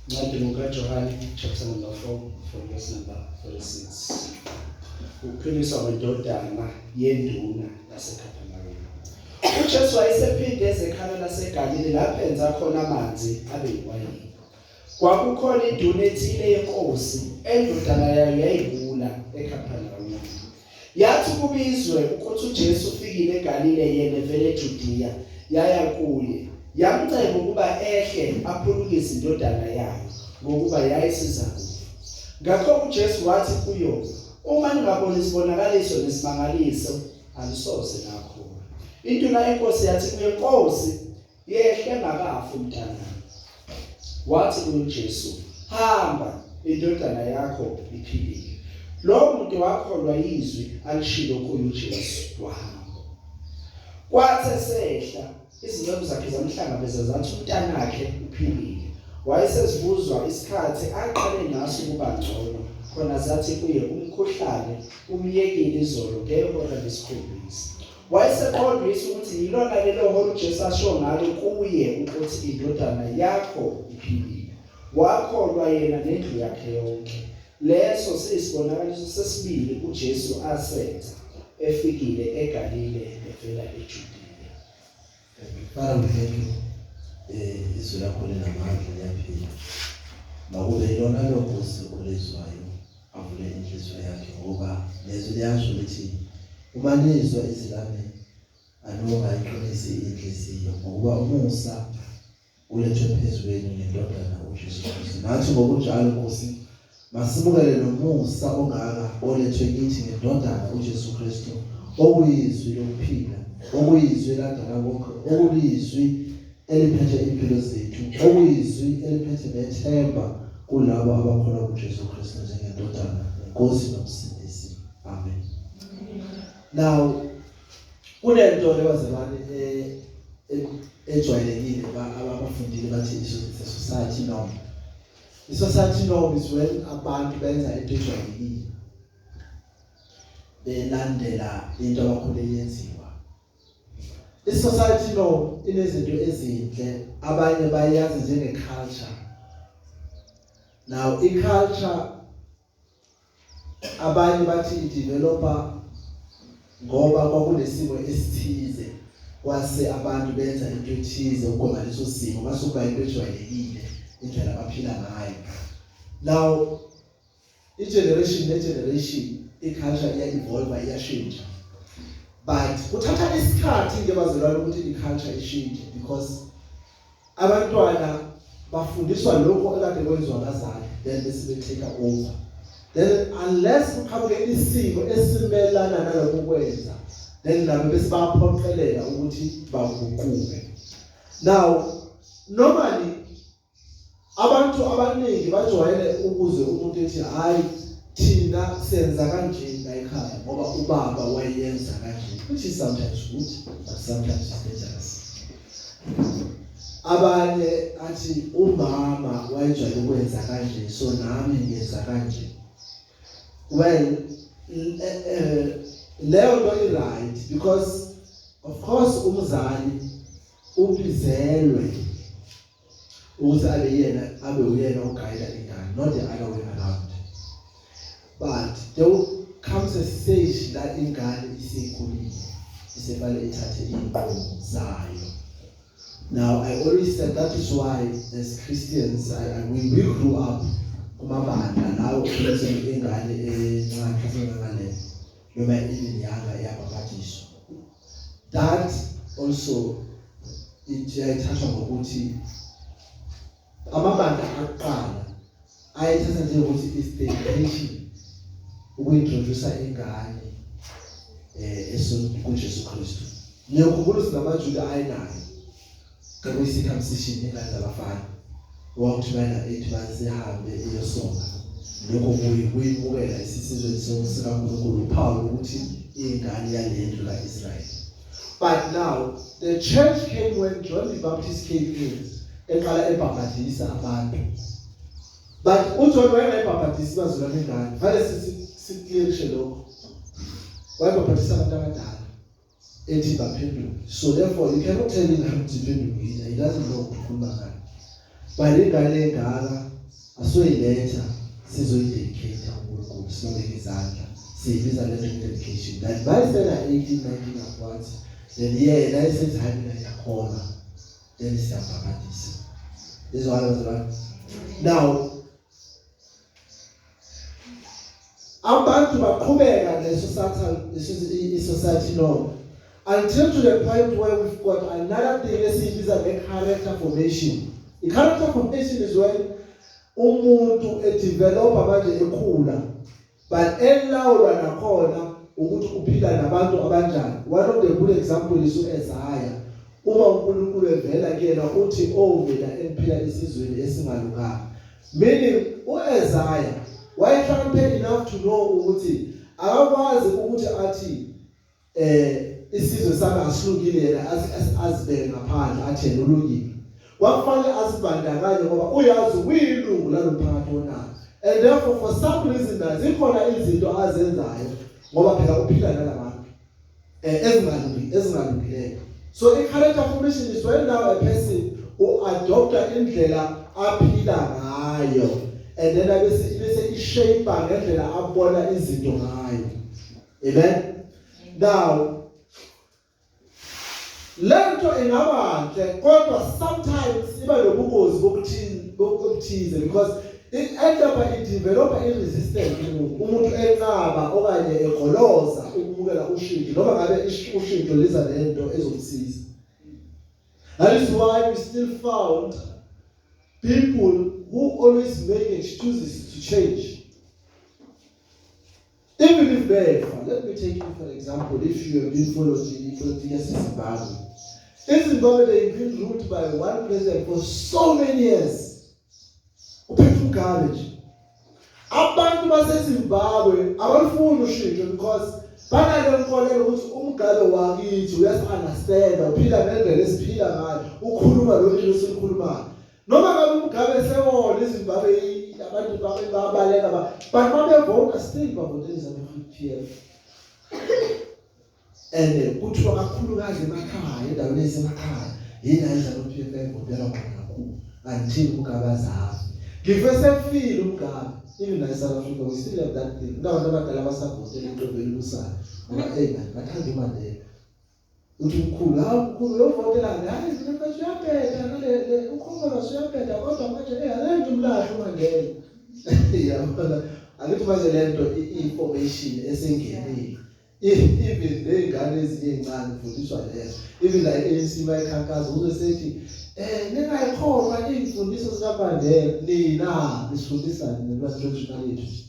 Incwadi ngokaJohane chapter number 4 from verse number 46. Ukuphiliswa kwendodana yenduna yaseKapernaum. UJesu wayesephinde ezekhana laseGalile lapho enza khona amanzi abe yiwayini. Kwakukhona induna ethile yenkosi endodana yayo yayigula eKapernaum. Yathi kubizwe ukuthi uJesu ufikile eGalile yena evele eJudiya, yaya kuye, yamcenga ukuba ehle aphulukise indodana yayo, ngokuba yayisiza kufa. Ngakho uJesu wathi kuyo, Uma ningaboni isibonakaliso nesimangaliso, anisoze nakholwa. Induna yenkosi yathi kuye, Nkosi, Yehle engakafi umntanami. Wathi kuJesu, hamba, indodana yakho iphilile. Lowo muntu wakholwa yizwi alishilo kuye uJesu, wahamba. Kwathi esehla, izinceku zakhe zamhlangabeza zathi umntanakhe uphilile. Wayesezibuzwa isikhathi aqale ngaso ukuba ngcono, khona zathi kuye umkhuhlane umyekile izolo ngehora lesikhombisa. Wayeseqondisa ukuthi yilona lelo hora uJesu asho ngalo kuye ukuthi indodana yakho iphilile. Wakholwa yena nendlu yakhe yonke. Leso siyisibonakaliso sesibili uJesu asenza efikile eGalile evela eJudiya. Father, we thank you. Izwi lakho linamandla liyaphila. Makube yilona lo Nkosi olizwayo avule inhliziyo yakhe ngoba lezwi liyasho lithi uma nizwa izwi lami anungayiqinisi inhliziyo ngokuba umusa ulethwe phezu kwenu ngendodana uJesu Kristu. Nathi ngokunjalo Nkosi masimukele lo musa ongaka olethwe kithi ngendodana uJesu Kristu okuyizwi lokuphila, okuyizwi eladala konke, okulizwi eliphethe impilo zethu, okuyizwi eliphethe nethemba kulabo abakholwa kuJesu Kristu njengendodana nenkosi nomsindisi. Amen. Now kunento le bazalwane ejwayelekile abafundile bathi it's a society norm. I-society norm is when abantu benza into ejwayelekile belandela into abakhule yenziwa. I-society norm inezinto ezinhle abanye bayazi njenge culture. Now i-culture abanye bathi i-developer ngoba kwakunesimo esithize kwase abantu benza into ethize ukugwema leso simo kwase kuba into ejwayelekile indlela abaphila ngayo. Now i-generation ne-generation i-culture iya-evolve iyashintsha but kuthatha isikhathi ke bazalwane ukuthi i-culture ishintshe because abantwana bafundiswa lokho ekade kwenziwa abazali then bese be-take over then unless kuqhamuke isimo esimelana nalokho kwenza then nabo bese bayaphoqeleka ukuthi baguquke. Now normally abantu abaningi bajwayele ukuze umuntu ethi hayi thina senza kanje la ekhaya ngoba ubaba wayenza kanje, which is sometimes good but sometimes it's dangerous. Abanye athi umama wayejwayele ukwenza kanje so nami ngenza kanje. Well, leyo nto i-right because of course umzali ubizelwe ukuthi abe yena abe uyena ogayela ingane, not the other way around, but there comes a stage la ingane isikhulile isefale ithathe inqumo zayo. Now I always said that is why as Christians I, we grew up kumabandla lawo ukuthi ingane encane mhlawumbe ngale noma even yanga iyabhabhatiswa. That also iyayithathwa ngokuthi amabandla akuqala ayethatha njengokuthi is the intention ukuintroduce ingane kuJesu Kristu. Niyokhumbula ukuthi namaJuda ayenayo kakuyi-circumcision ingane zabafana wakuthi bayina 8 months ihambe iyosoka. Lokho kuyimukela isisizweni sikaNkulunkulu uphawu lokuthi ingane yalendlu kaIsrael. But now the church came when John the Baptist came in eqala ebhabhadisa abantu. But uJohn wayengayibhabhadisi bazalwane ingane. Vale siclearishe lokho. Wayebhabhadisa abantu abadala ethi baphenduke. So therefore you cannot tell him ukuthi iphendukile. He doesn't know ukuthi ukhuluma ngani. But ingane engaka Asoyiletha sizoyidedicate kuNkulunkulu, sibabeke izandla, siyibiza lezo dedication. That bayisela 18 19 upwards, then yena esethi hayi, mina ngiyakholwa, then siyabhabhadisa. Izwakala bazalwane? Now abantu baqhubeka ne-society norm until to the point where we've got another thing esiyibiza nge-character formation. I-character formation is when umuntu edevelopa manje, ekhula, but elawulwa nakhona ukuthi uphila nabantu abanjani. One of the good example is uIsaiah. Uma uNkulunkulu evela kuyena uthi, "Oh mina engiphila esizweni esingalunganga," meaning uIsaiah wayehlakaniphe enough to know ukuthi akakwazi ukuthi athi isizwe sami asilungile, yena azibeke ngaphandle athi yena ulungile. Kwakufanele azibandakanye ngoba uyazi uyilungu lalomphakathi wonayo, and therefore for some reason zikhona izinto azenzayo ngoba phela uphila nalabantu ezingalungileyo. So i-character formation is when now a person who adopta indlela aphila ngayo and then bese ishape ngendlela abona izinto ngayo. Amen. Now lento ingaba nhle, kodwa sometimes iba nobungozi bokuthini obuthize, because it end up it develop i-resistance, umuntu enqaba okanye egoloza ukumukela ushintsho noma ngabe ushintsho liza nento ezomsiza. That is why we still found people who always make excuses to change even if befa. Let me take you for example, if you have been followed ipolitiki yaseZimbabwe, iZimbabwe, they've been ruled by one president for so many years, uphethe uMugabe nje. Abantu baseZimbabwe abalufuni ushintsho because banale nkolelo ukuthi uMugabe wakithi uyasi-understanda, uphila ngendlela esiphila ngayo, ukhuluma lolimi esilukhulumayo. Noma ngabe uMugabe sewona iZimbabwe, abantu babaleka, but babevota, still bavotela iZANU PF. And kuthiwa kakhulukazi emakhaya, endaweni ezisemakhaya, yina iZANU PF evotelwa khona kakhulu until uMugabe azafe. Ngife sefile uMugabe, even la eSouth Africa we still have that thing. Kunabantu abadala abasavotela iqembu elibusayo ngoba, hey man, bathanda uMandela. Uthi umkhulu, "Hawu mkhulu, uyovotela?" "Hayi mina mfethu, uyabheda nale ukhongolose, uyabheda, kodwa manje alenze umlahlo uMandela." Yabona, akithi manje lento i-information esengenile, even ley'ngane ezinye ey'ncane ufundiswa lezo. Even la i-ANC bayikhankaza uze sethi ningayikholwa iy'mfundiso zikaMandela, nina nisifundisani nibantshontsha imali yethu.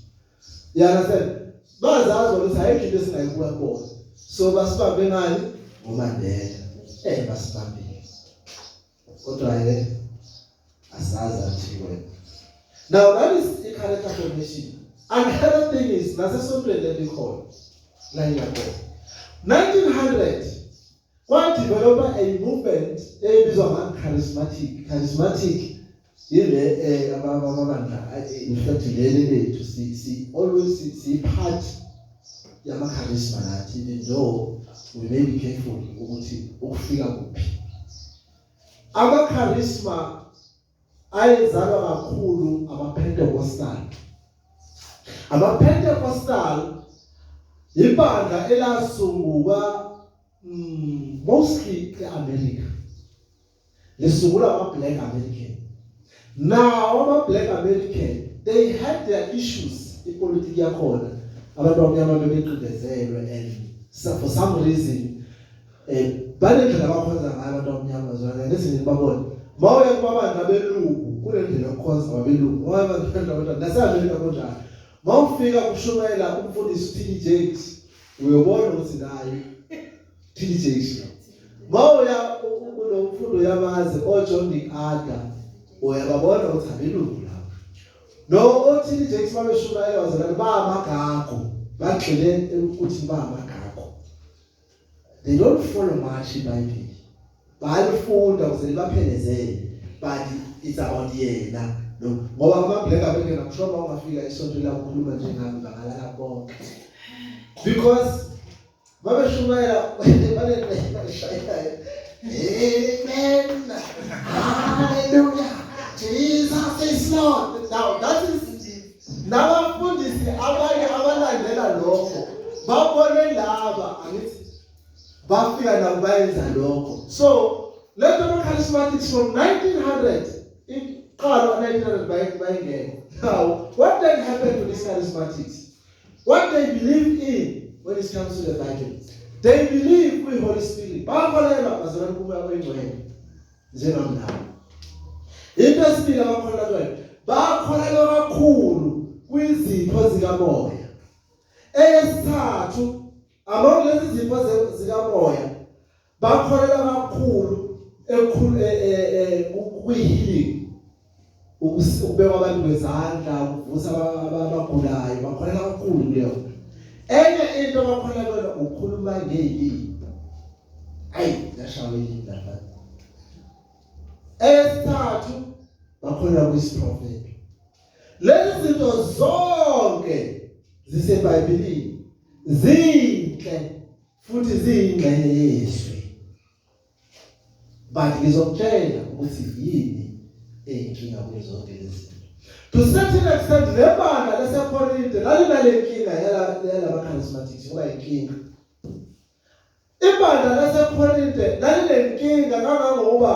You understand? Bazazi ukuthi ayikho into esingayibuka kubona, so basibambe ngani? NgoMandela. Basibambile, kodwa ke asazi athi wena. Now that is i-character formation. Another thing is nasesontweni lelikhona la ngiyakhona, 1900 kwadevelopa a movement ebizwa nga-charismatic. Charismatic yile ababandla, in fact leli lethu si always si part yama charisma nathi, even though we may be careful ukuthi ukufika kuphi. Ama charisma ayezalwa kakhulu ama Pentecostal. Ama Pentecostal ibandla elasunguka mostly eAmerica, lisungula ama Black American. Now ama Black American, they had their issues, ipolitiki yakhona, abantu abamnyama bebecindezelwe, and so for some reason banendlela abakhonza ngayo abantu abamnyama zona nezinye. Babona mawuya kubabandla abelungu kunendlela yokukhonza abelungu, ngoba abantu naseAmerika kunjalo. Mawufika kushumayela umfundisi TD Jakes, uyobona ukuthi naye TD Jakes. Mawuya kulo mfundo yamazi oJohn MacArthur, uyababona ukuthi abelungu lapho. No oTD Jakes babeshumayela bazalwane ba amagago, bagxile ukuthi ba amagago. They don't follow much iBhayibheli, bayalifunda ukuze libaphelezele, but it's about yena no, ngoba ama Black American, I'm sure bawungafika isonto la ukukhuluma njengami bangalala bonke, because babeshumayela baneshayelayo, "Amen, hallelujah, Jesus is Lord." Now Babone laba angithi bafika nabo bayenza lokho. So lento charismatics from 1900 iqalwa 1900 bayingena. Now what then happened to these charismatics? What they believe in when it comes to the Bible, they believe kwi Holy Spirit. Bakholelwa bazalwane kumoya oyingcwele njengami nawe. Into esibili abakholelwa kuyona, bakholelwa kakhulu kwizipho zikamoya. Eyesithathu, among lezi zipho zikamoya, bakholelwa kakhulu ekukhulu kwi-healing, ukubekwa abantu kwezandla, ukuvusa abagulayo, bakholelwa kakhulu kuleyo. Enye into abakholelwa kuyona ukukhuluma ngezilimi. Ayi, yashawa ilimi lapha. Eyesithathu, bakholelwa kwisiprofeto. Lezi zinto zonke ziseBhayibhelini, zinhle futhi ziyingxenye yezwi, but ngizokutshela ukuthi yini eyinkinga kuzo zonke lezi zinto. To certain extent, le bandla laseKorinte lalinale nkinga yalaba charismatics, ngoba inkinga ibandla laseKorinte lalinenkinga kangangokuba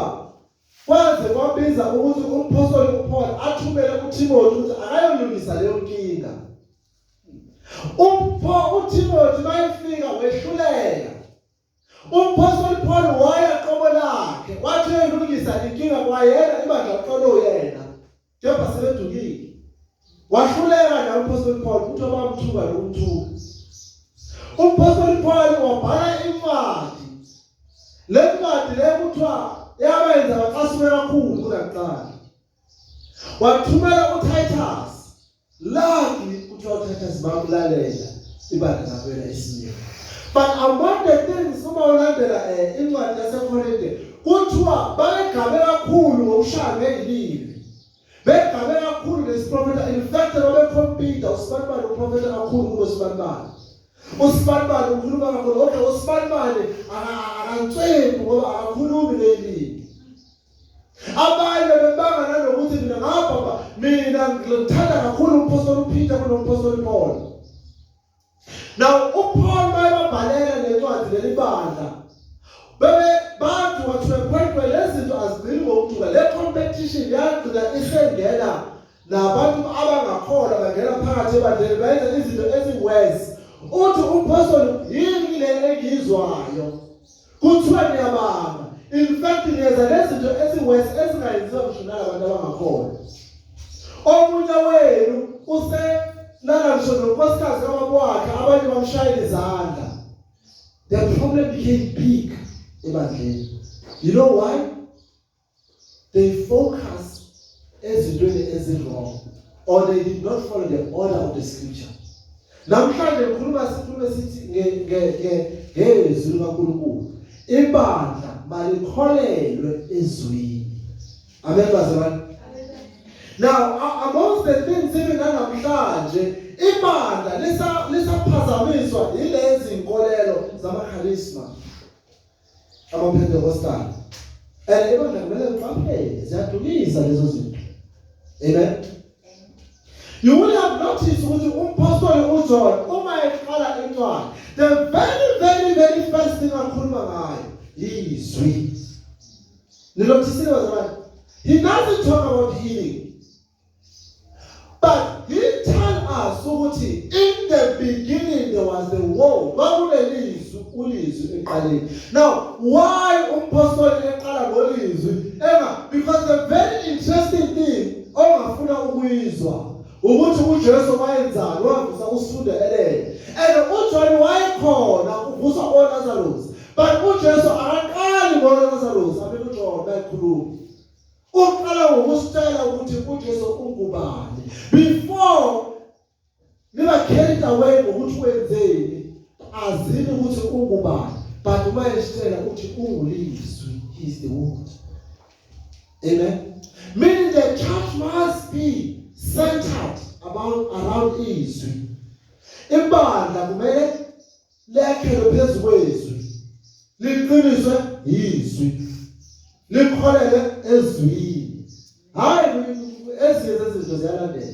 kwaze kwabiza ukuthi umphostoli uPaul athumele uTimothy ukuthi akayolungisa leyo nkinga. UTimothy mayefika wehluleka. Umphostoli Paul waya qobo lakhe wathi uyolungisa inkinga kwayena ibandla kuqala yena, kepha sebedukile. Wahluleka naye umphostoli Paul, kuthiwa bamthuka nokumthuka. Umphostoli Paul wabhala incwadi. Le ncwadi le kuthiwa yabenza bacasuke kakhulu kunakuqala. Wathumela uTitus. Luckily kuthiwa uTitus bamlalela, ibandla labuyela esimeni. But among the things, uma ulandela incwadi yaseKorinte, kuthiwa babegabe kakhulu ngokushaya ngezilimi, begabe kakhulu nesiprofeta. In fact, babecompete, usibanibani uprofeta kakhulu kunosibanibani, usibanibani ukhuluma kakhulu. Okay, usibanibani akancwephu ngoba akakhulumi ngezilimi. Abanye bebanga nanokuthi mina ngapha, mina ngithanda kakhulu umphostoli uPeter kunomphostoli Paul. Now uPaul mayebabhalela lencwadi leli bandla, bebe baduka to a point where lezi zinto azigcini ngokuduka. Le competition yagcina isengena nabantu abangakholwa, bangena phakathi ebandleni, bayenza izinto ezi-worse. Uthi umphostoli, yini le engiyizwayo? Kuthiwa niyabanga, in fact niyenza lezinto ezi-worse ezingayenziwa ngisho nalabantu abangakholwa. Omunye wenu uselala ngisho nonkosikazi kababa wakhe, abanye bamshayela izandla. The problem became big ebandleni. You know why? They focus ezintweni ezi-wrong, or they did not follow the order of the scripture. Namhlanje ngikhuluma, sikhulume sithi ngezwi likaNkulunkulu. Ibandla malikholelwe ezwini. Amen, bazalwane. Now amongst the things, even namhlanje ibandla lisaphazamiswa yilezi inkolelo zama-charisma, ama-Pentecostal, and ibandla kumele liqaphele, ziyadukisa lezo zinto. Amen. You will have noticed ukuthi umpostoli uJohn uma eqala incwadi, the very very very first thing akhuluma ngayo yizwi. Nilothisile, bazalwane? He doesn't talk about healing, but he tell us ukuthi in the beginning there was the Word, kwakunelizwi, ulizwi eqaleni. Now why umpostoli eqala ngolizwi enga? Because the very interesting thing ongafuna ukuyizwa ukuthi uJesu wayenzani, wavusa usifunde elele, and uJohn wayekhona uvuswa oLazarus, but uJesu akaqali ngoLazarus. Abe uJohn bayikhuluma, uqala ngokusitshela ukuthi uJesu ungubani before niba carried away ngokuthi wenzeni, azini ukuthi ungubani. But uma esitshela ukuthi ungulizwi, he is the Word. Amen. Meaning the church must be centered about around izwi. Ibandla kumele lekhelwe phezu kwezwi, liqiniswe yizwi, likholele ezwini, hayi ezinye zezinto ziyalandela.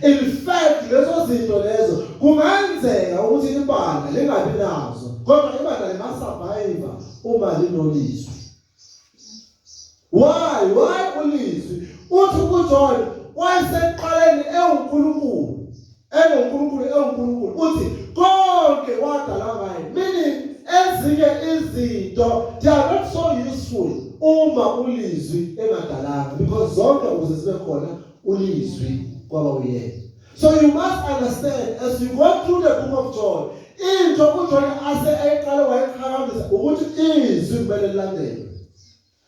In fact, lezo zinto lezo kungenzeka ukuthi ibandla lingabi nazo, kodwa ibandla lingasurvive uma linolizwi. Why? Why ulizwi? Uthi uJohn wayeseqaleni ewuNkulunkulu, enoNkulunkulu ewuNkulunkulu. Uthi konke wadala ngaye. Meaning ezinye izinto they are not so useful uma ulizwi engadalanga, because zonke ukuze zibe khona ulizwi kwaba uyena. So you must understand, as you go through the book of John, into uJohn ase eqale wayiqhakamisa ukuthi izwi kumele lilandelwe.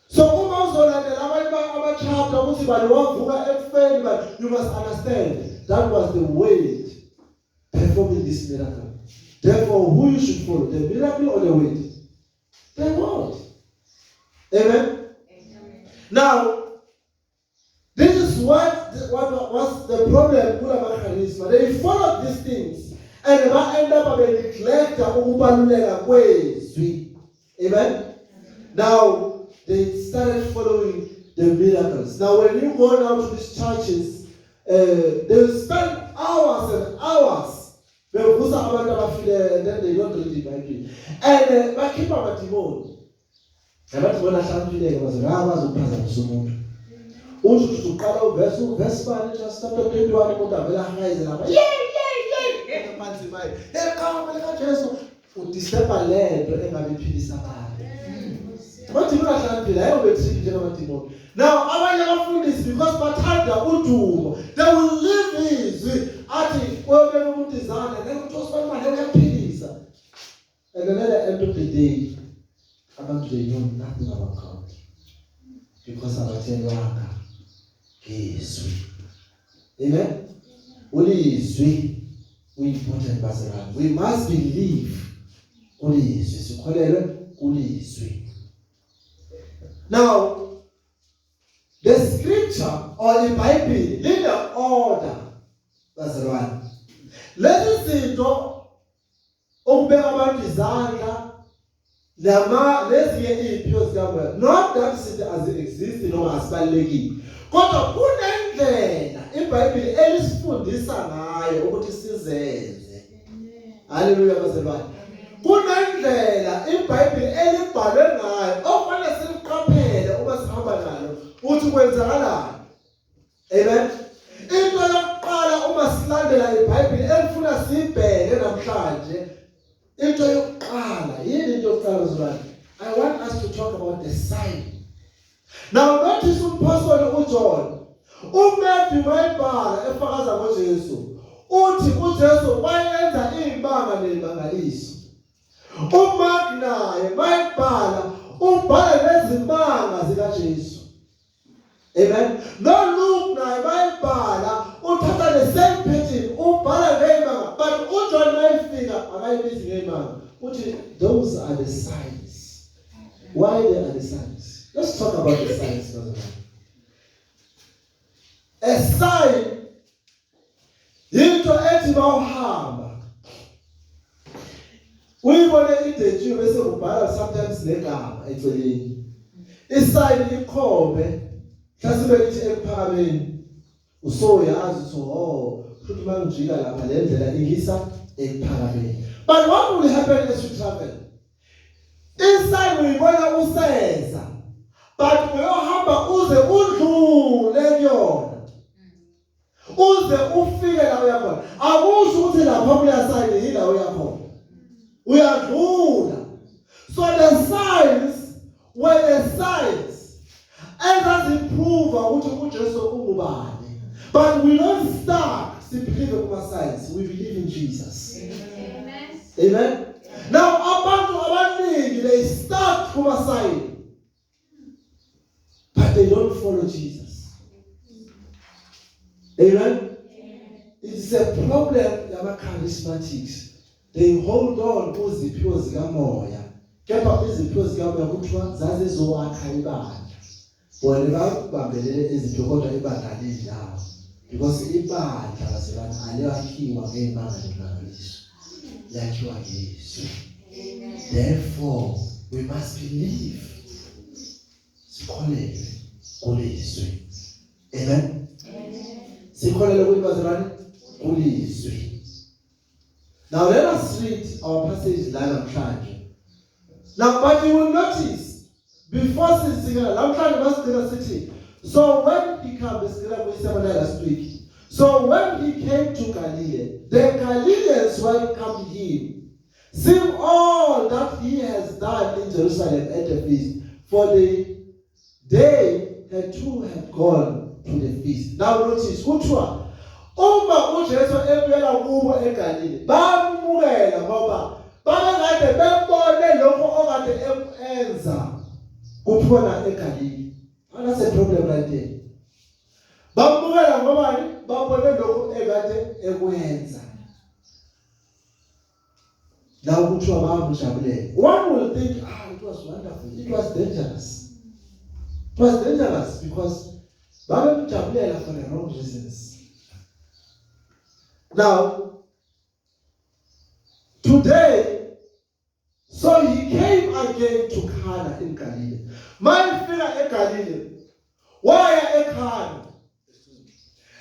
So uma uzolandela abanye ama-chapter ukuthi bani wavuka ekufeni, but you must understand that was the word performing this miracle. Therefore, who you should follow, the miracle or the word? The word. Amen. Now, this is what was the problem kulama charisma. They followed these things and ba end up be neglect ukubaluleka kwezwi. Amen. Now they started following the miracles. Now when you go now to these churches, they spend hours and hours bevusa abantu abafileyo, and then they don't read the Bible. And bakhipha amadimoni. Amadimoni ahlakaniphile-ke, bazalwane, ayakwazi ukuphazamisa umuntu. Uthi uthi uqala uverse bani, just chapter 21, umuntu avele ahayize lapha. Yeah, yeah, yeah. Phansi manje. Egama likaJesu udisturba lento engabe iphilisa abantu. Amadimoni ahlakaniphile, ayobe tricky njengamadimoni. Now abanye abafundisi, because bathanda udumo, they will leave izwi, athi uyobeka umuntu izandla, then uthi osibani manje uyaphilisa. And then at the end of the day, abantu they know nothing about God because abatshelwanga ngezwi. Amen. Ulizwi uyi-important, bazalwane. We must believe kulizwi, sikholelwe kulizwi. Now the scripture or the Bible line order, bazalwane. Lezi zinto okubeka abantu izandla lama lezinye iziphiwo zikamoya, not that sithi azi-exist noma asibalulekile, kodwa kunendlela iBhayibheli elisifundisa ngayo ukuthi sizenze. Haleluya, bazalwane. Kunendlela iBhayibheli elibhalwe ngayo okufanele siliqaphele uma sihamba nalo ukuthi kwenzakalani. Amen. Into yokuqala uma silandela iBhayibheli elifuna sibheke namhlanje, into yokuqala yini? Into yokuqala, bazalwane, I want us to talk about the sign. Now notice umpostoli uJohn, uMatthew mayibhala efakaza ngoJesu, uthi uJesu wayenza izimanga nezimangaliso. uMark naye mayibhala ubhala nezimanga zikaJesu. Amen. No Luke naye mayibhala uthatha the same pattern, ubhala ngezimanga, but uJohn mayifika akayibizi ngezimanga, uthi those are the signs. Why they are the signs? Let's talk about the signs, bazalwane. A sign into ethi bawuhamba uyibone idetshiwe bese kubhala sometimes negama eceleni. Isign ikhombe mhlawumbe ithi Ekuphakameni, usoyazi ukuthi oh, futhi mangijika lapha le ndlela ingisa Ekuphakameni. But what will happen as you travel? Isign uyibona useza, but uyohamba uze udlule kuyona, uze ufike la uyakhona. Akusho ukuthi lapha kuleya sign yila uyakhona, uyadlula. So the signs were the signs ezaziprova ukuthi uJesu ungubani, but we don't start sibelieve kuma signs, we believe in Jesus. Amen. Amen. Now abantu abaningi they start kuma sign but they don't follow Jesus. Amen. It's a problem yama charismatics. They hold on kuziphiwo zikamoya, kepha iziphiwo zikamoya kuthiwa zazizowakha ibandla. Bona babambelele iziphiwo kodwa ibandla lilabo, because ibandla, bazalwane, aliyakhiwa ngezimanga nemimangaliso, lakhiwa ngezwi. Therefore we must believe, sikholelwe kulizwi. Amen. Sikholelwe kuthi, bazalwane. Kulizwi. Now let us read our passage la namhlanje. Now but you will notice before sisigela namhlanje masigcina sithi, so when he came, sigcina kuyisemana last week. So when he came to Galilee, the Galileans welcomed him, seeing all that he has done in Jerusalem at the feast, for they had too had gone to the feast. Now notice, kuthiwa uma uJesu ebuyela kubo eGalile, bamukela ngoba babekade bebone lokho okade enza kuphona eGalile. That's a problem right there. Bamukela ngoba babone lokho ekade ekwenza. La kuthiwa bamjabulela. One will think, ah, it was wonderful. It was dangerous. It was dangerous because babemjabulela for the wrong reasons. Now, today, so he came again to Cana in Galilee. Mayifika eGalilee, waya eCana.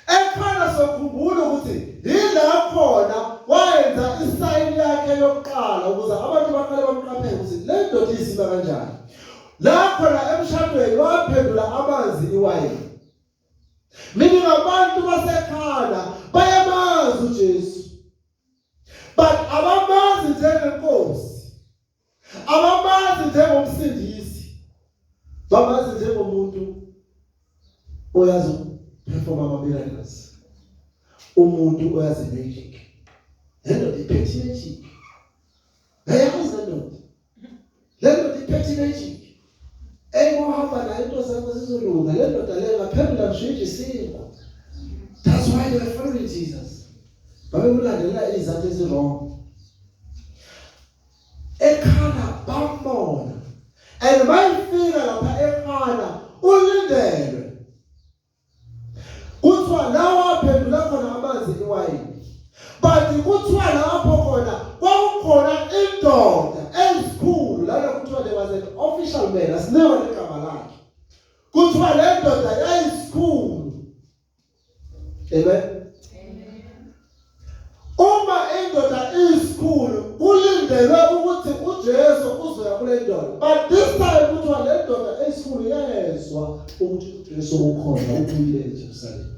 ECana sokhumbula ukuthi yila khona wayenza isayini yakhe yokuqala ukuze abantu baqale bamqaphele ukuthi le ndoda isima kanjani. La khona emshadweni waphendula amanzi iwayini. Meaning abantu baseKhana bayamazi uJesu. But abamazi njengenkosi. Abamazi njengomsindisi. Bamazi njengomuntu oyazi perform ama miracles. Umuntu oyazi magic. Le ndoda iphethe magic. Yayazi le ndoda. Le ndoda iphethe magic. Eyihamba nayo into zakho zizolunga. Le ndoda le ngaphendula ngisho isinkwa. That's why they were following Jesus. Babekulandela izathu ezi-wrong. EKhana bambona. And mayifika lapha eKhana ulindelwe. Kuthiwa la waphendula khona amanzi iwayini. But kuthiwa lapho khona kwakukhona indoda ezikhulu lana, kuthiwa there was an official man, asinikwa negama lakhe. Kuthiwa le ndoda yayisikhulu. Amen. Uma indoda isikhulu kulindelwe ukuthi uJesu uzoya kule ndoda. But this time kuthiwa le ndoda esikhulu yezwa ukuthi uJesu ukhona, ubuyile eJerusalem.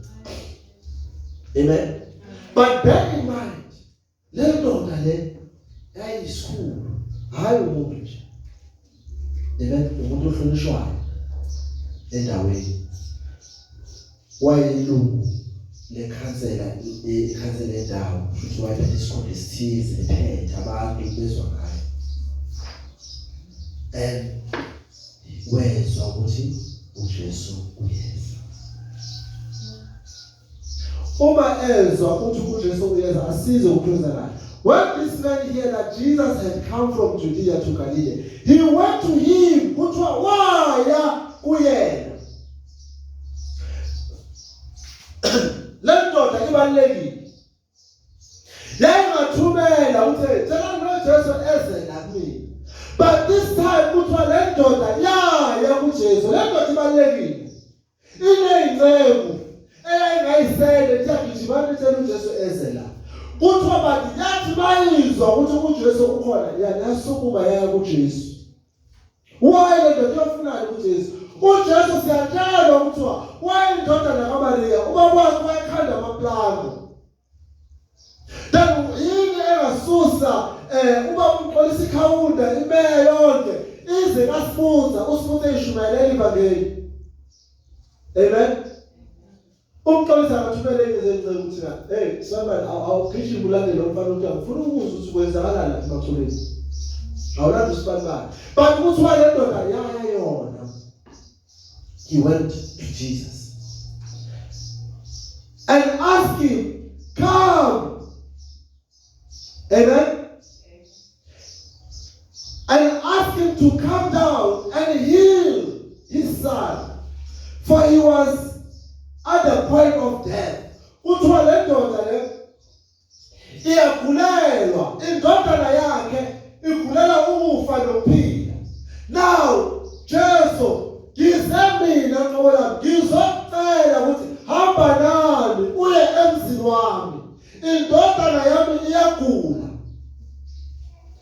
Amen. But bear in mind, le ndoda le yayisikhulu, hayi umuntu nje. Amen. Umuntu ohlonishwayo endaweni. Wayelungu lekhansela, ikhansela yendawo, futhi wayephethe isikhundla esithize, ephethe abantu bezwa ngayo. And wezwa ukuthi uJesu uyeza. Uma ezwa ukuthi uJesu uyeza, asize ukukwenzakala. When this man heard that Jesus had come from Judea to Galilee, he went to him. Kuthiwa waya kuyena. Le ndoda ibalulekile. Yayingathumela uthe tshela noJesu eze la kumina. But this time kuthiwa le ndoda yaya kuJesu. Le ndoda ibalulekile. Ineyinceku eyayingayisele ithi agijimani itshela uJesu eze la. Kuthiwa bathi yathi bayizwa ukuthi uJesu ukhona, yasukuma yaya kuJesu. Why le ndoda iyofunani kuJesu? uJesu siyatshelwa kuthiwa wayindodana kaMaria, ubaba wakhe wayekhanda amaplango. Then yini engasusa ubaba uMxolisi Kaunda imeya yonke ize kaSibuza, uSibuza eyishumayela ivangeli. Amen. UMxolisi akathumele izinceku ukuthi, hey Samuel, awugijima ulandele umfana ukuthi angifuna ukuzwa ukuthi kwenzakalani lapha emaculeni. Awulanda usibanibani. But kuthiwa le ndoda yaya yona. He went to Jesus and asked him, come. Amen. And asked him to come down and heal his son, for he was at the point of death. Kuthiwa le ndoda le iyagulelwa, indodana yakhe igulela ukufa nokuphila. Now Jesu, ngize mina qobo lami ngizocela ukuthi hamba nami uye emzini wami. Iyagula,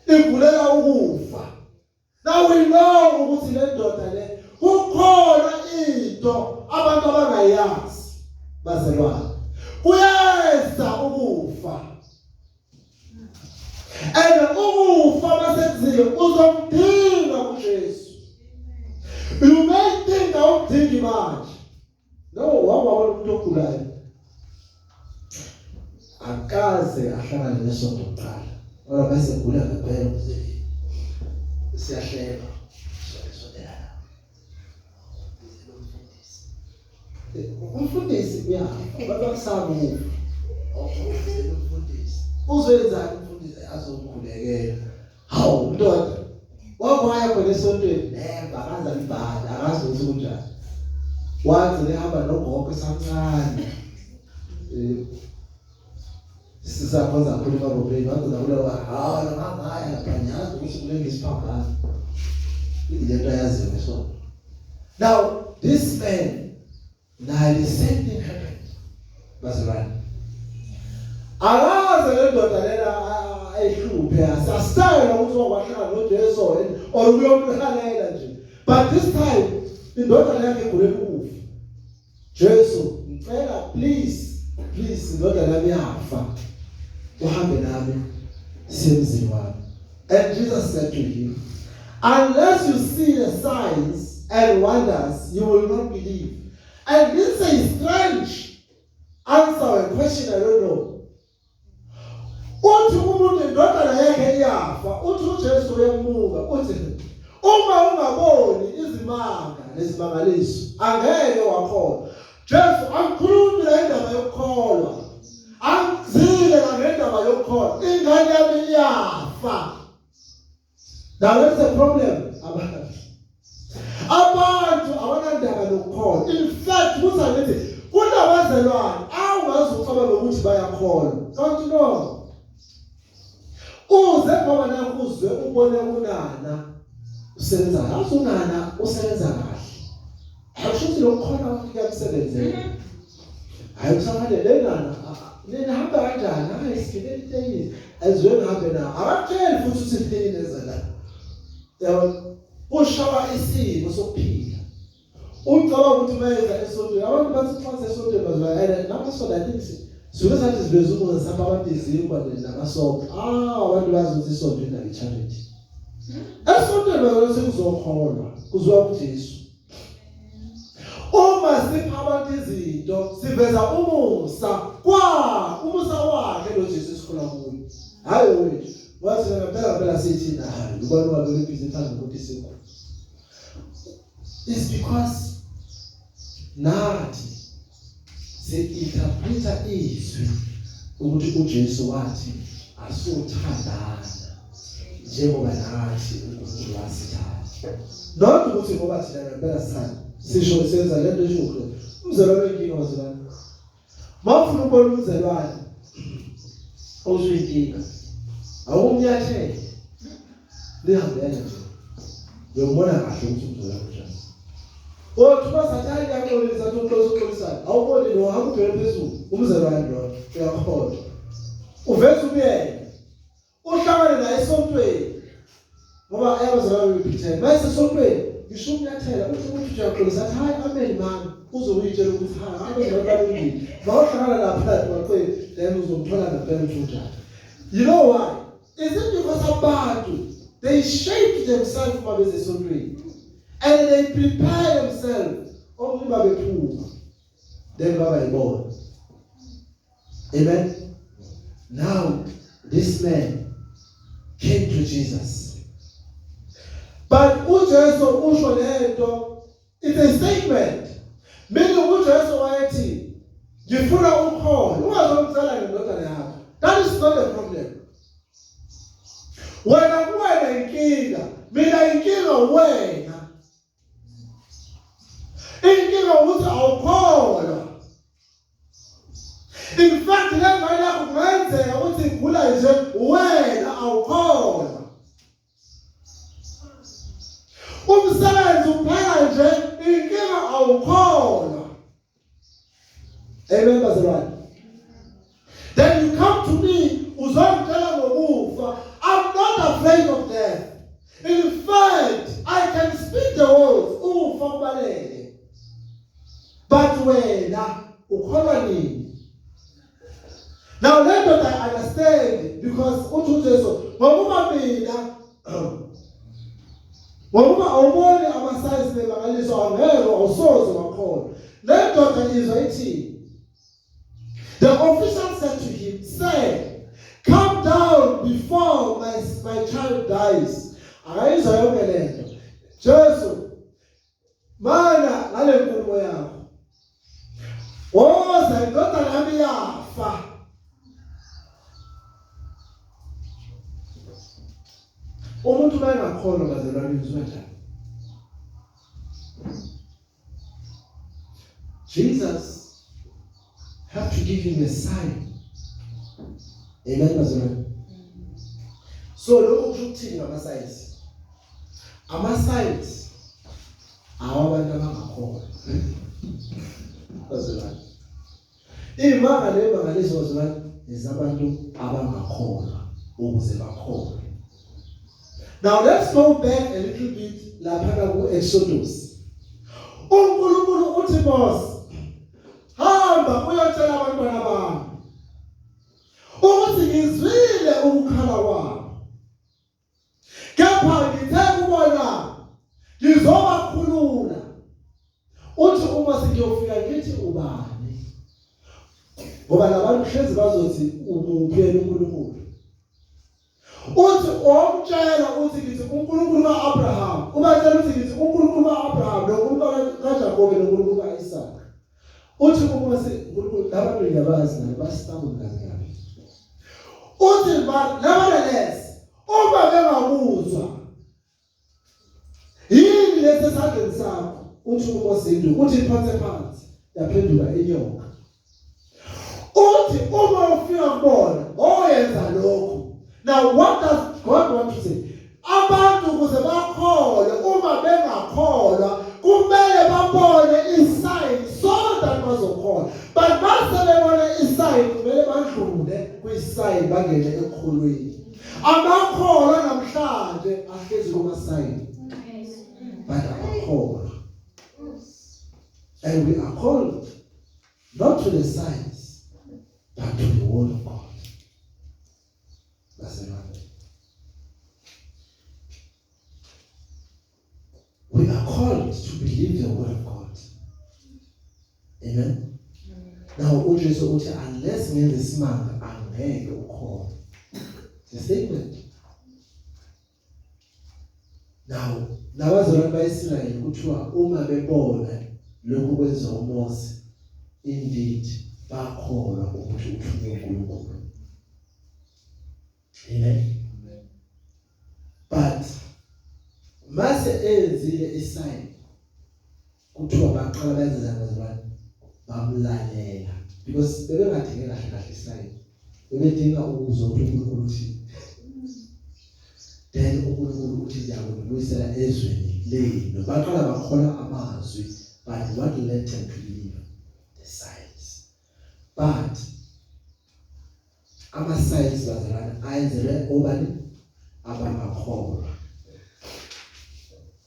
igulela ukufa. Now we know ukuthi le ndoda le kukhona into abantu abangayazi, bazalwane. Kuyeza ukufa, and ukufa masenzile uzomdinga kuJesu. You may think awumdingi manje. No, wawabona umuntu ogulayo akaze ahlangane nesonto kuqala, kodwa bese gula ngempela, ukuze siyahleba, sondela la, umfundisi uyafa, abantu bakusaba ukufa. Umfundisi uzoyenzani? Umfundisi azomkhulekela. Hawu ndoda, wakwaya khona esontweni? Never, akaze alibhala, akazi ukuthi kunjani. Wagcina ehamba nogogo esamncane, sisakhonza kakhulu emarobheni. Wagcina kulewa, hawu, ngangaya lapha, ngiyazi ukuthi kulenge isiphambano, ilento ayaziyo ngesonto. Now this man naye, the same thing happened, bazalwane. Akaze le ndoda lena ayihluphe, asasitayela ukuthi wakwahlangana noJesu or uyomhalela nje, but this time indodana yakhe igulela ukufa. Jesu, ngicela, please, please, indodana yami yafa, uhambe nami semzini wami. And Jesus said to him, "Unless you see the signs and wonders, you will not believe." And this is a strange answer or question, I don't know. Uthi umuntu indodana yakhe iyafa, uthi uJesu uyamuka, uthi uma ungaboni izimanga nezimangaliso angeke wakholwa. Jesu, angikhulumi la indaba yokukholwa, angizile la ngendaba yokukholwa, ingane yami iyafa. Now that's the problem. Abantu abanandaba nokukholwa. In fact, kuthi ngithi kunabazelwane awungazi ucabanga ukuthi bayakholwa, kanti no. Uze ngoba nakuzwe ubone unana usebenza kahle, unana usebenza kahle. Akusho ukuthi lokukholwa kwakhe kuyamsebenzela. Hayi, kusafanele lena nina hamba kanjani? Hayi, sigibele itekisi. Azwe ngihambe na. Akakutsheli futhi ukuthi yini eza la. Yabo, ushawa isimo sokuphila. Ucabanga ukuthi mayeza esontweni, abantu bathi xa esontweni bazwa namasonto, I think suke sathi siveza umuzi, sapha abantu izinkwa namasopo. Ah, abantu bazi ukuthi isonto indaba i-charity. Esontweni bazwa sekuzokholwa, kuzwa kuJesu. Uma sipha abantu izinto, siveza umusa, kwa umusa wakhe lo Jesu sikholwa kuye. Hayi wethu. Wathi ngempela phela sithi nayo, ubani ungabe busy phambi kokuthi sikho. It's because nathi si-interpreta izwi ukuthi uJesu wathi asuthandana njengoba nathi uNkulunkulu wasithanda. Not ukuthi ngoba thina ngempela sithanda. Sisho senza lento esho uKristu. Umzalwane inkinga, wazalwane. Mawufuna ukubona umzalwane ozuyinkinga, awumnyathele, lihambele nje. Uyombona kahle ukuthi umzalwane unjani. Othi basathi hayi, ngiyaxolisa, athi uxolisa, uxolisana. Awuboni lo hamba ubheke phezulu, umzalwane lo uyakholwa. Uveza ubuyena. Uhlangane naye esontweni. Ngoba ayabazalwane bephithene. Mase esontweni ngisho umnyathela, uthi uthi uyaxolisa, athi hayi, amen mama. Uze uyitshela ukuthi ha, abazalwane balungile. Mawuhlangana lapha baqedi, then uzomthola ngempela ukuthi unjani. You know why? Is it because abantu they shape themselves uma beze esontweni and they prepare themselves only babephuma, then baba yibona. Amen. Now this man came to Jesus, but uJesu usho lento, it's a statement, meaning uJesu wayethi ngifuna ukholo, ungazomcela ngendodana yakho. That is not a problem. Wena, kuwena inkinga, mina inkinga wena, inkinga ukuthi awukholwa. In fact, le ngane yakho kungenzeka ukuthi igula nje, wena awukholwa. Umsebenzi uphela nje, inkinga awukholwa. Amen, bazalwane. Then you come to me uzongitshela. The world ufa kubaleke. But wena ukholwa nini? Now le ndoda I understand because uthi uJesu ngokuba mina ngokuba awuboni amasayizi nemangaliso angeke awusoze wakholwa. Le ndoda izwa ithini? The official said to him, "Sir, come down before my child dies." Akayizwa yonke lento. Jesu, mana ngale nkulumo yakho. Woza indodana yami yafa. Umuntu mayengakholwa bazalwane uzwa njani? Jesus have to give him a sign. Amen bazalwane. So lokho kusho ukuthini ngama signs? Ama signs awabantu abangakholwa. Bazalwane. Imanga lemangaliso bazalwane izabantu abangakholwa ukuze bakholwe. Now let's go back a little bit lapha ku Exodus. uNkulunkulu uthi boss hamba uyotshela abantwana bami ukuthi ngizwile ukukhala kwabo kepha ngithe kubona ngizobakhulula. Uthi uma sengiyofika ngithi ubani, ngoba labantu hlezi bazothi umuphi yena uNkulunkulu. Uthi omtshela uthi ngithi uNkulunkulu kaAbraham, ubatshela uthi ngithi uNkulunkulu kaAbraham noNkulunkulu kaJakobe noNkulunkulu kaIsaka. Uthi uMose uNkulunkulu labantu ngiyabazi nabo basitambula kabi kabi. Uthi nevertheless uma bengakuzwa yini lesi esandleni sakho, uthi uMose induku, uthi iphonse phansi, yaphenduka inyoka. Uthi uma ufika kubona oyenza lokhu. Now what does God want to say? Abantu ukuze bakholwe, uma bengakholwa kumele babone isign so that bazokholwa. But mase bebone isign kumele badlule kwisign bangene ekukholweni. Amakholwa namhlanje ahlezi kuma sign but abakholwa. And we are called not to the signs but to the word of God. Bazalwane, we are called to believe the word of God. Amen. Now uJesu uthi unless ngenze isimanga angeke ukholwe. It's a statement. Now labazalwane baIsrayeli kuthiwa uma bebona lokhu kwenziwa uMose, indeed bakholwa ukuthi uthunywe uNkulunkulu. Amen. But mase enzile isign kuthiwa baqala benza bazalwane bamlalela because bebengadinge kahle kahle isign, bebedinga ukuzwa ukuthi uNkulunkulu uthini. Then uNkulunkulu uthi ngiyakubuyisela ezweni lenu. Baqala bakholwa amazwi, but what led them to believe? The signs. But ama signs bazalwane ayenzelwe obani? Abangakholwa.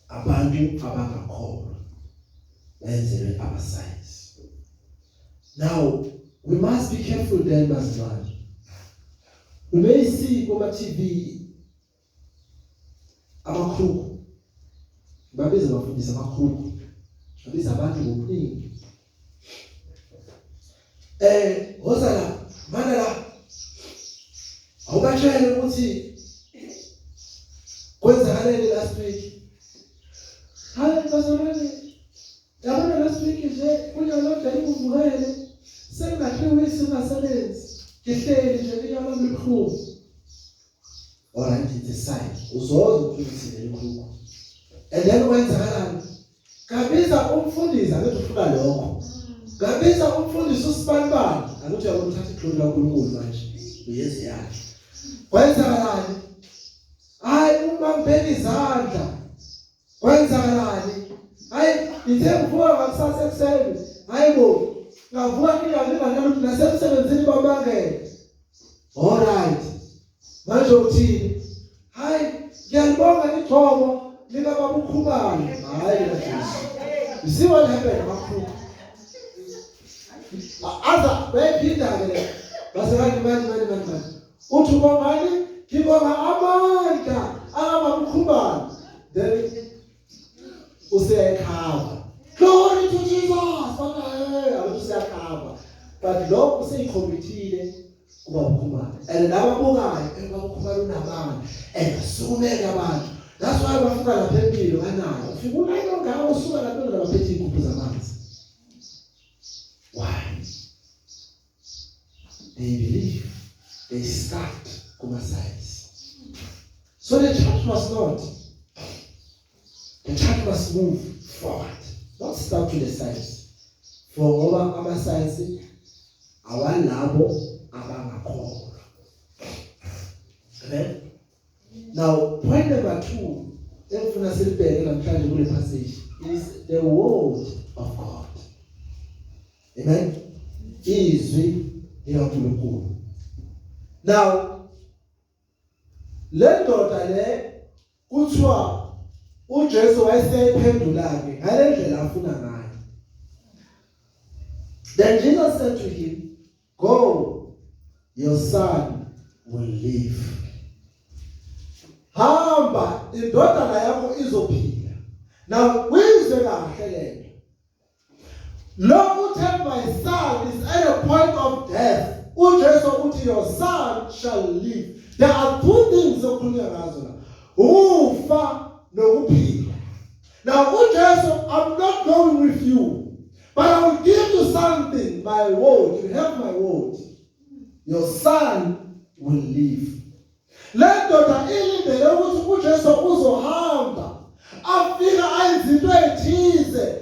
Abantu abangakholwa benzelwe ama signs. Now we must be careful then bazalwane. We may see kuma TV amakhruku, babiza abafundisi amakhruku, babiza abantu ngobuningi. Woza la, mana la, awubatshele ukuthi kwenzakaleni last week. Hayi bazalwane, yabona last week nje kunyalo ngivukele sengina-3 weeks ngingasebenzi, ngihleli nje inyama lami libuhlungu. Alright, it's a sign. Uzozwa ukuthi uthini elikhulu. And then kwenzakalani? Ngabiza umfundisi, angithi ufuna lokho. Ngabiza umfundisi usibanibani, angithi uyabona uthatha iglory kaNkulunkulu manje. Uyeze yakhe. Kwenzakalani? Hayi uma ngibheka izandla. Kwenzakalani? Hayi ngithe ngivuka ngakusasa ekuseni. Hayi bo, ngavuka ngingalinganela ukuthi nasemsebenzini bamangele. Alright. Manje uthini? Hayi ngiyalibonga igcobo. Lika baba uKhumalo, hayi lika Jesu. You see what happened, makhulu? Aza bayiphinda ke le. Base bathi manje manje manje manje. Uthi ubongani? Ngibonga amandla akababa uKhumalo. Then useyakhava. Glory to Jesus. Bana hey, abantu useyakhava. But lo useyikhomithile kuba uKhumalo. And lababukayo eba uKhumalo unamandla and basukumeke abantu. That's why bafika lapha empilo kanayo. Ufika ulayini ongaka usuka lapha baphethe iy'gubhu zamanzi. Why? They believe. They start kuma signs. So the church must not. The church must move forward, not stop to the sides. For ngoba ama signs awalabo abangakholwa. Amen. Now, point number 2 engifuna silibheke namhlanje kule passage is the word of God. Amen. Izwi likaNkulunkulu. Now, le ndoda le kuthiwa uJesu wayeseyiphendula ke ngalendlela afuna ngayo. Then Jesus said to him, "Go, your son will live." Hamba, indodana yakho izophila. Now, uyizwe kahle lento. Lo uthe my son is at a point of death. uJesu uthi your son shall live. There are two things okukhulunywa ngazo la. Ukufa nokuphila. Now uJesu, I'm not going with you, but I will give you something, my word. You have my word. Your son will live. Le ndoda ilindele ukuthi uJesu uzohamba afika ayenze into ethize,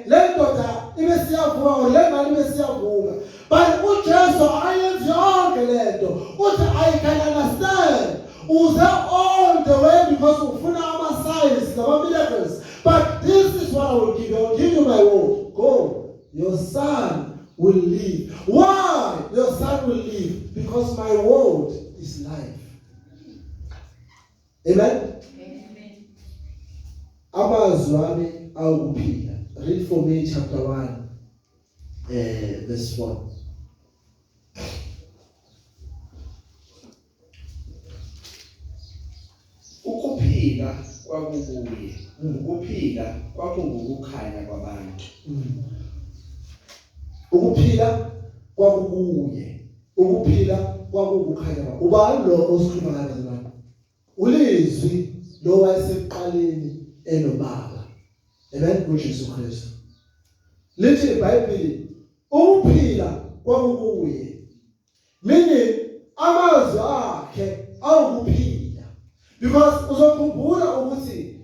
le ndoda ibe siyavuka or le ngane ibe siyavuka, but uJesu akayenzi yonke lento. Uthi I can understand uze all the way because ufuna ama signs nama miracles, but this is what I will give you. I will give you my word. Go, your son will live. Why your son will live? Because my word is life. Amen. Amen. Amazwi ami awukuphila. Read for me chapter 1 verse 4. Ukuphila kwakukuye, ukuphila kwakungukukhanya kwabantu. Ukuphila kwakukuye, ukuphila kwakukukhanya. Ubani lo osikhuluma ngaye bazalwane? Ulizwi lo wayesekuqaleni enobaba. Amen. uJesu Kristu. Lithi iBhayibheli ukuphila kwakukuye, meaning amazwi akhe awukuphila. Because uzokhumbula ukuthi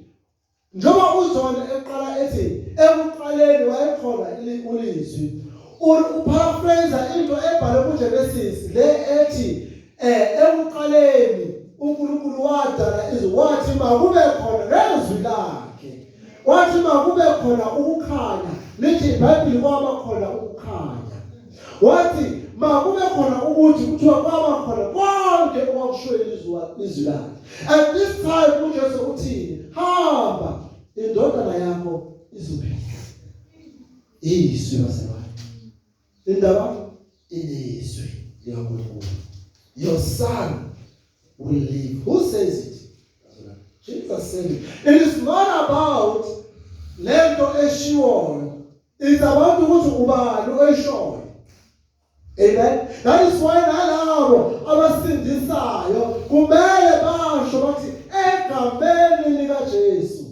njengoba uJohn eqala ethi ekuqaleni wayekhona ulizwi, uparaphrase into ebhalwe kuGenesis le ethi ekuqaleni uNkulunkulu wadala izwi, wathi makube khona ngezwi lakhe, wathi makube khona ukukhanya. Lithi iBhayibheli kwaba khona ukukhanya. Wathi makube khona ukuthi kuthiwa kwaba khona konke okwakushiwo izwi lakhe. At this time uJesu uthini? Hamba, indodana yakho izophila. Izwi bazalwane, indaba inezwi likaNkulunkulu. Your son will live. Who says it? Jesus said it. It is not about lento eshiwoyo. It's about ukuthi ubani oyishoyo. Amen. That is why nalabo abasindisayo kumele basho bathi egameni lika Jesu.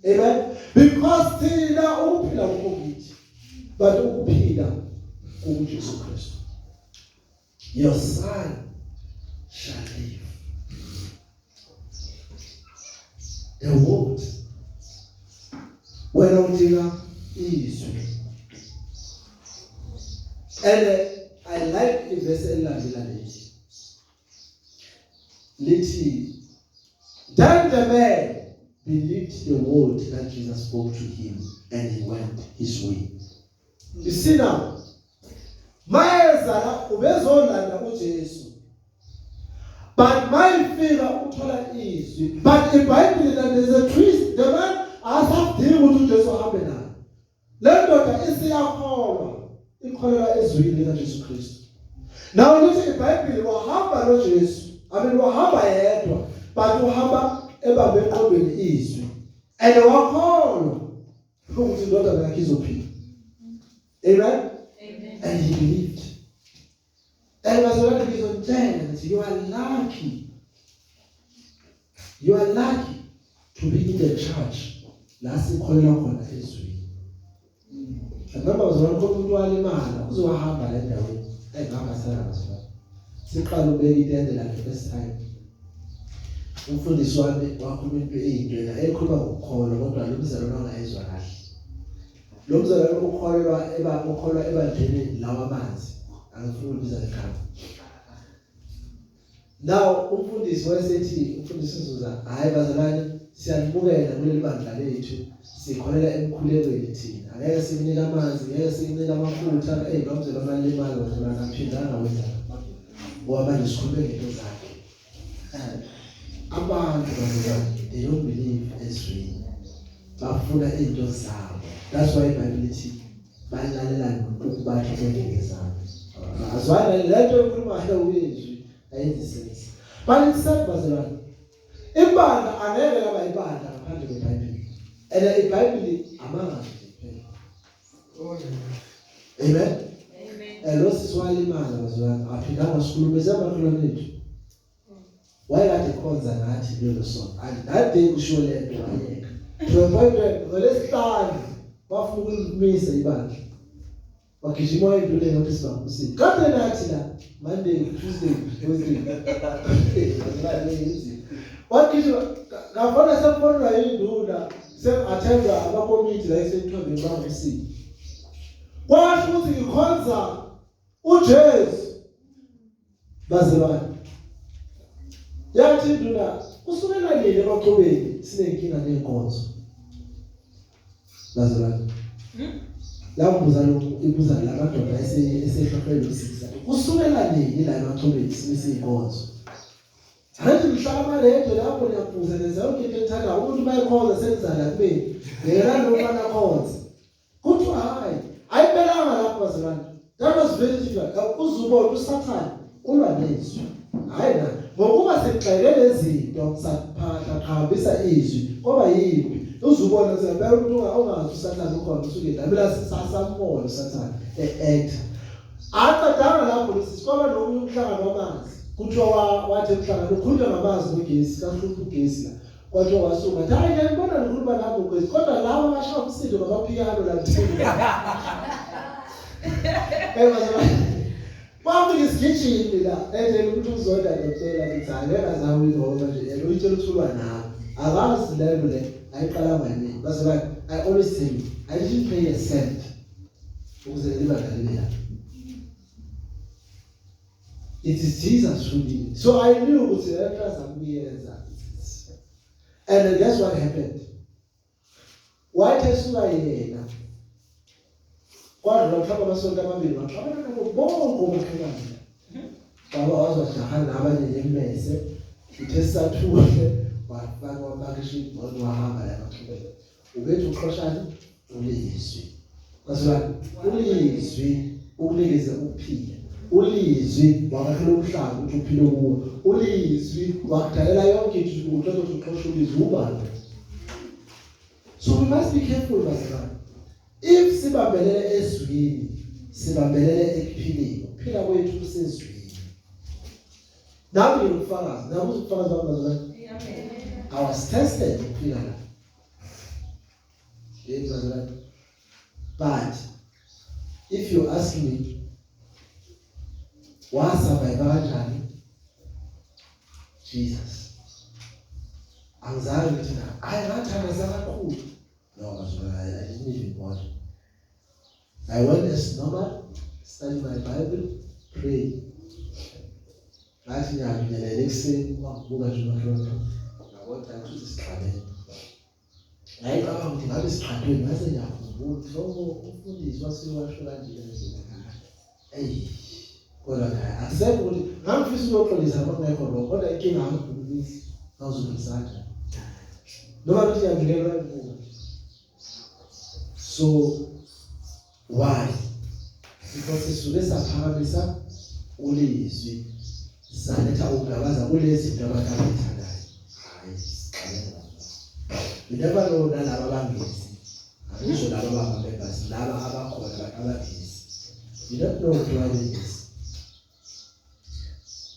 Amen. Because thina ukuphila kukithi, but ukuphila kuJesu Kristu. Your son shall live. The word. Wena udinga izwi. And I like ivesi elilandela lethi. Lithi, then the man believed the word that Jesus spoke to him, and he went his way. You see now, mayeza la ubezolanda uJesu. But mayifika uthola izwi, but iBhayibheli that there's a twist. The man asafdingi ukuthi uJesu ahambe naye. Le ndoda isiyakholwa, ikholelwa ezwini likaJesu Kristu. Nawe lithi iBhayibheli wahamba noJesu, I mean wahamba yedwa, but uhamba ebambe eqondweni izwi. And wakholwa ukuthi indodana yakhe izophila. Amen. Amen. And he believed. And bazalwane ngizonitshela ngithi you are lucky. You are lucky to be in the church la sikholelwa khona ezwini. Remember bazalwane, khona umuntu walimala uze wahamba le ndaweni engihamba sala bazalwane. Siqala ubeka itende la the first time. Umfundisi wami wakhuluma into eyinto yena ekhuluma ngokukholwa, kodwa lo mzalwane wangayizwa kahle. Lo mzalwane ukholelwa eba ukholwa ebandleni lawa amanzi. Angifuni ukubiza ngegama. Now umfundisi wayesethi, umfundisi uzuza, hayi bazalwane, siyanibukela kuleli bandla lethu, sikholela emkhulekweni thina, angeke sikunike amanzi, ngeke sikunike amafutha. Ey, lo mzalwane alimali bazalwane, aphindanga wenza ngoba manje sikhulume ngento zakhe. Abantu bazalwane, they don't believe ezwini, bafuna into zabo. That's why iBhayibheli ithi balalela nokubatha kwendlebe zabo. Azwana lento ekhulumayo uyizwi ayenzi sense. But it's sad bazalwane, ibandla angeke laba ibandla ngaphandle kweBhayibheli, and iBhayibheli amanga nje kuphela. Amen. Amen. And lo sisi walimala bazalwane, aphindanga sikhulume semakholwane ethu. Wayekade ekhonza nathi lelo sonto, and that day kushiwo lento wayeka to a point where ngolesihlanu bafuna ukulimisa ibandla, wagijima wayendlule ngathi sibambusile kade nathi la Monday, Tuesday, Wednesday. Bazalwane, yinzima. Wagijima ngafana sekufonelwa induna, seku-attendwa amakomiti la esenthombeni bangumsile. Kwasho ukuthi ngikhonza uJesu bazalwane. Yathi induna, kusukela nini emachobeni sinenkinga nenkonzo bazalwane? Lambuza lo, ibuza la madoda esehlohlwe losisa, kusukela nini la emachobeni simise inkonzo? Angithi mhlaba amaredo lapho niyaphuza, nenza yonke into enithandayo. Umuntu mayekhonza senizala kubeni yena lo mfana akhonze. Kuthiwa hayi, ayiphelanga lapho bazalwane. That was very difficult. Uzubona uSathane ulwa nezwi, hayi na ngokuba sigxeke lezinto, saphahla qhambisa izwi kwaba yimpi. Uzubona siyabeka umuntu ongazi uSathane ukhona usuke la mina sasambona uSathane e-act. Aqedanga lapho lesi, kwaba nomunye umhlangano wamanzi. Kuthiwa wathi emhlangano ukhulunywa ngamanzi nogesi, kahlupha ugesi la. Kwathiwa wasuka wathi, hayi, ngiyabona nikhuluma nami ngogesi, kodwa laba abashaya umsindo ngamaphiyano la ngithini. Eh bazalwane, kwafika isigijimi la endlela ukuthi uzonda ngiyakutshela ngithi hayi ngeke azawe ngoba nje yena uyitshela ukuthi ulwa nami. Akazi lento le ayiqalanga yini. Bazalwane, I always tell you, I didn't pay a cent ukuze leli bandla libe la. It is Jesus who did it. So I knew ukuthi le nto azama ukuyenza. And then guess what happened? Wathi esuka yena, kwadlula mhlawumbe amasonto amabili, waxabana nabo bonke omakhelwane. Baba wazwajahana nabanye ngemese, uthe sathule wafaka wapakisha imoto wahamba la emaxhubeni. Ubethi uxoshani ulizwi. Bazalwane, ulizwi ukunikeze ukuphila. Ulizwi wakakhela umhlaba ukuthi uphile kuwo. Ulizwi wakudalela yonke into ukuthi uthi uxosha ulizwi ubani. So we must be careful bazalwane. If sibambelele ezwini, sibambelele ekuphileni. Ukuphila kwethu kusezwini. Nami nginobufakazi, nami ubufakazi bami bazalwane. Amen. I was tested ukuphila la. Yebo bazalwane. But if you ask me, wasurvive kanjani? Jesus. Angizange ngithi na, hayi ngathandaza kakhulu. No, bazalwane, I didn't even bother. I went as normal, study my Bible, pray. Ngathi ngiyabingelela ekuseni, wangibuka nje umakhelwane. Ngabona ukuthi sixabene. Ngayicabanga ukuthi ngabe siqhathweni, ngase ngiyakhumbula ukuthi oh, umfundisi wasuke washo kanje kanje kanje. Eyi, kodwa naye Akusekho ukuthi ngangifisa ukuyoxolisa ngoba kungekho wrong, kodwa inkinga angibhukisi ngawuzoxolisa kanjani noma ukuthi ngiyangikelwa embuka. So why? Because sisuke saphakamisa ulizwi, saletha ukungabaza kulezi zinto abantu abayithandayo. Hayi, sixabene kakhulu. You never know, nalaba abangezi, angisho laba abama-members, laba abakhona, abantu abangezi, you don't know ukuthi why bengezi.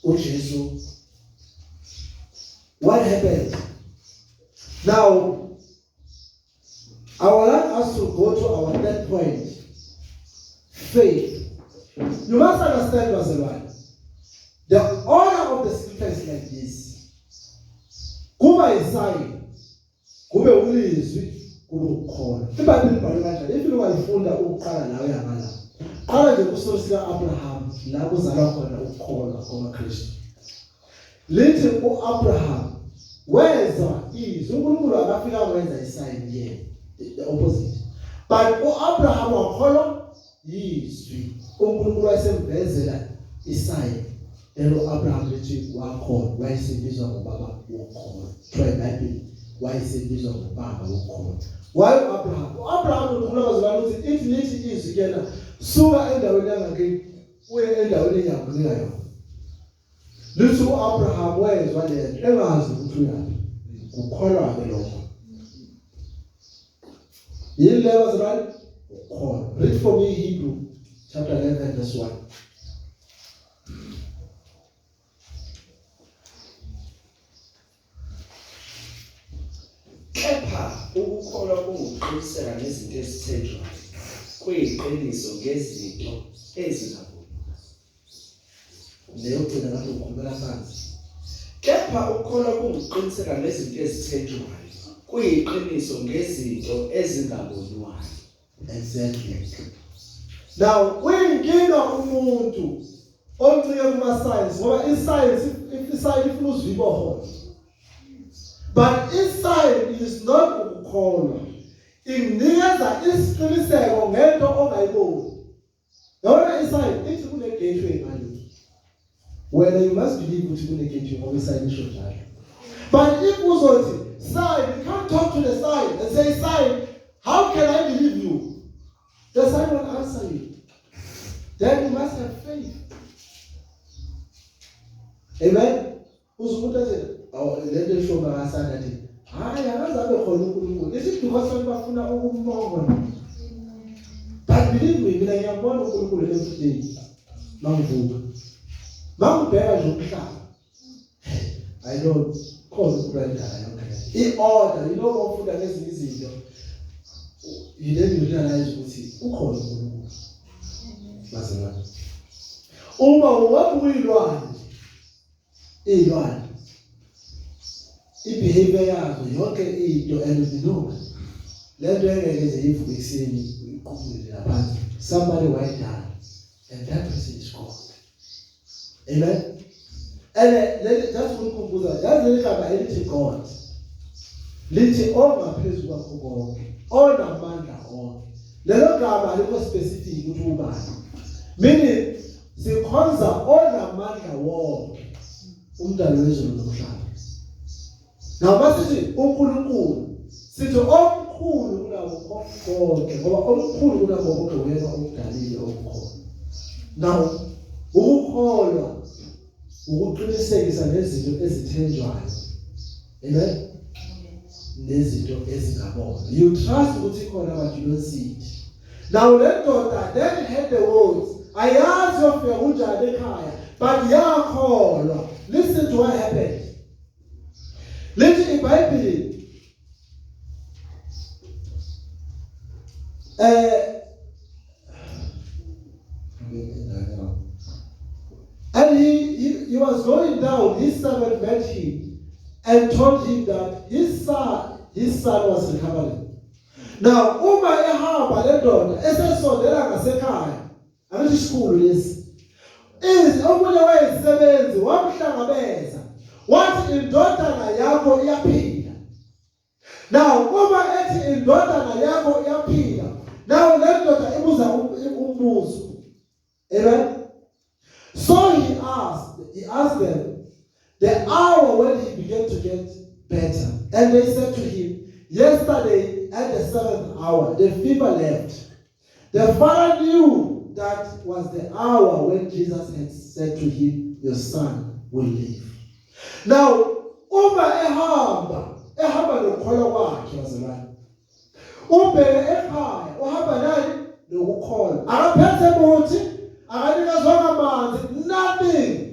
uJesu, what happened? Now I would like us to go to our third point, faith. You must understand, bazalwane, the order of the scripture is like this: kuba yisign, kube ulizwi, kube ukukholwa. IBhayibheli ibhalwe kanjani? If ungayifunda ukuqala la uyangala, qala nje kusource ka-Abraham, la kuzalwa khona ukukholwa kwamaKristu. Lithi uAbraham wezwa izwi, uNkulunkulu akafika wenza isign yena, the opposite, but uAbraham wakholwa yizwi. uNkulunkulu wayesemvezela isign. Then uAbraham, lithi wakholwa, wayesebizwa ngobaba wokukholwa. Kuthiwa iBhayibheli wayesebizwa ngobaba wokukholwa. Why uAbraham? UAbraham ukhuluma, bazalwane, ukuthi ithi lithi izwi kuyena, suka endaweni yangakini uye endaweni engiyakunika yona. Lithi uAbraham wezwa lento engazi ukuthi uyaphi. Kukholwa ke lokho. Yini leyo, bazalwane? Ukukholwa. Read for me Hebrew chapter 11 verse 1. Kepha ukukholwa kungukuqiniseka ngezinto ezithenjwayo, kuyiqiniso ngezinto ezingabonwa. Leyo gcina ngathi ukhulumela phansi. Kepha ukukholwa kungukuqiniseka ngezinto ezithenjwayo, kuyiqiniso ngezinto ezingabonwayo. Exactly. Now kuyinkinga umuntu oncike kuma science, ngoba i-science, if i-science ifuna uzwiboho, but i-sign is not ukukholwa. Inginikeza isiqiniseko ngento ongayiboni. Yabona, i-sign ithi kune gateway ngale. Wena you must believe ukuthi kune gateway ngoba i-sign isho njalo. But if uzothi sign, you can't talk to the sign and say, "Sign, how can I believe you?" The sign will answer you. Then you must have faith. Amen. Uze umuntu athi, awu, lento esho makasanda, athi, hayi, akaze abe khona uNkulunkulu. Is it because abantu bafuna ukumbona? But believe me, mina ngiyambona uNkulunkulu every day mangivuka, mangibheka nje umhlaba. I know khona uNkulunkulu ayidala yonke le i-order. Ufunda ngezinye izinto, you then you realize ukuthi ukhona uNkulunkulu, bazalwane. Uma uwabuka iy'lwane, iy'lwane, i-behavior yazo yonke into, and you know lento engeke nje ivuke ekuseni iqhubule laphansi. Somebody wayedala, and that person is God. Amen. And leli, just ukukhumbuza, yazi leli gama elithi God lithi ongaphezu kwakho konke, onamandla onke. Lelo gama alikho specific ukuthi ubani, meaning sikhonza onamandla wonke, umdali wezulu nomhlaba. Now masithi uNkulunkulu, sithi omkhulu kunabo konke, ngoba omkhulu kunabo konke uyena okudalile okukhona. Now ukukholwa ukuqinisekisa nezinto ezithenjwayo, amen, nezinto ezingabonwa. You trust ukuthi khona, but you don't see it. Now le ndoda then had the words, ayazi yofika kunjani ekhaya, but yakholwa. Listen to what happened. Lithi iBhayibheli and he was going down, his servant met him and told him that his son was recovering. Now uma ehamba le ndoda, esesondela ngasekhaya, angithi isikhulu lesi, is omunye wayezisebenzi wamhlangabeza wathi, "Indodana yakho iyaphila." Now uma ethi indodana yakho iyaphila, now le ndoda ibuza umbuzo. Amen. So he he asked them the hour when he began to get better. And they said to him, "Yesterday at the seventh hour, the fever left." The father knew that was the hour when Jesus had said to him, "Your son will live." Now, uma ehamba, ehamba nokukholwa kwakhe, bazalwane. Ubheke ekhaya, uhamba nani? Nokukholwa. Akaphethe muthi, akanikezwanga amanzi, nothing.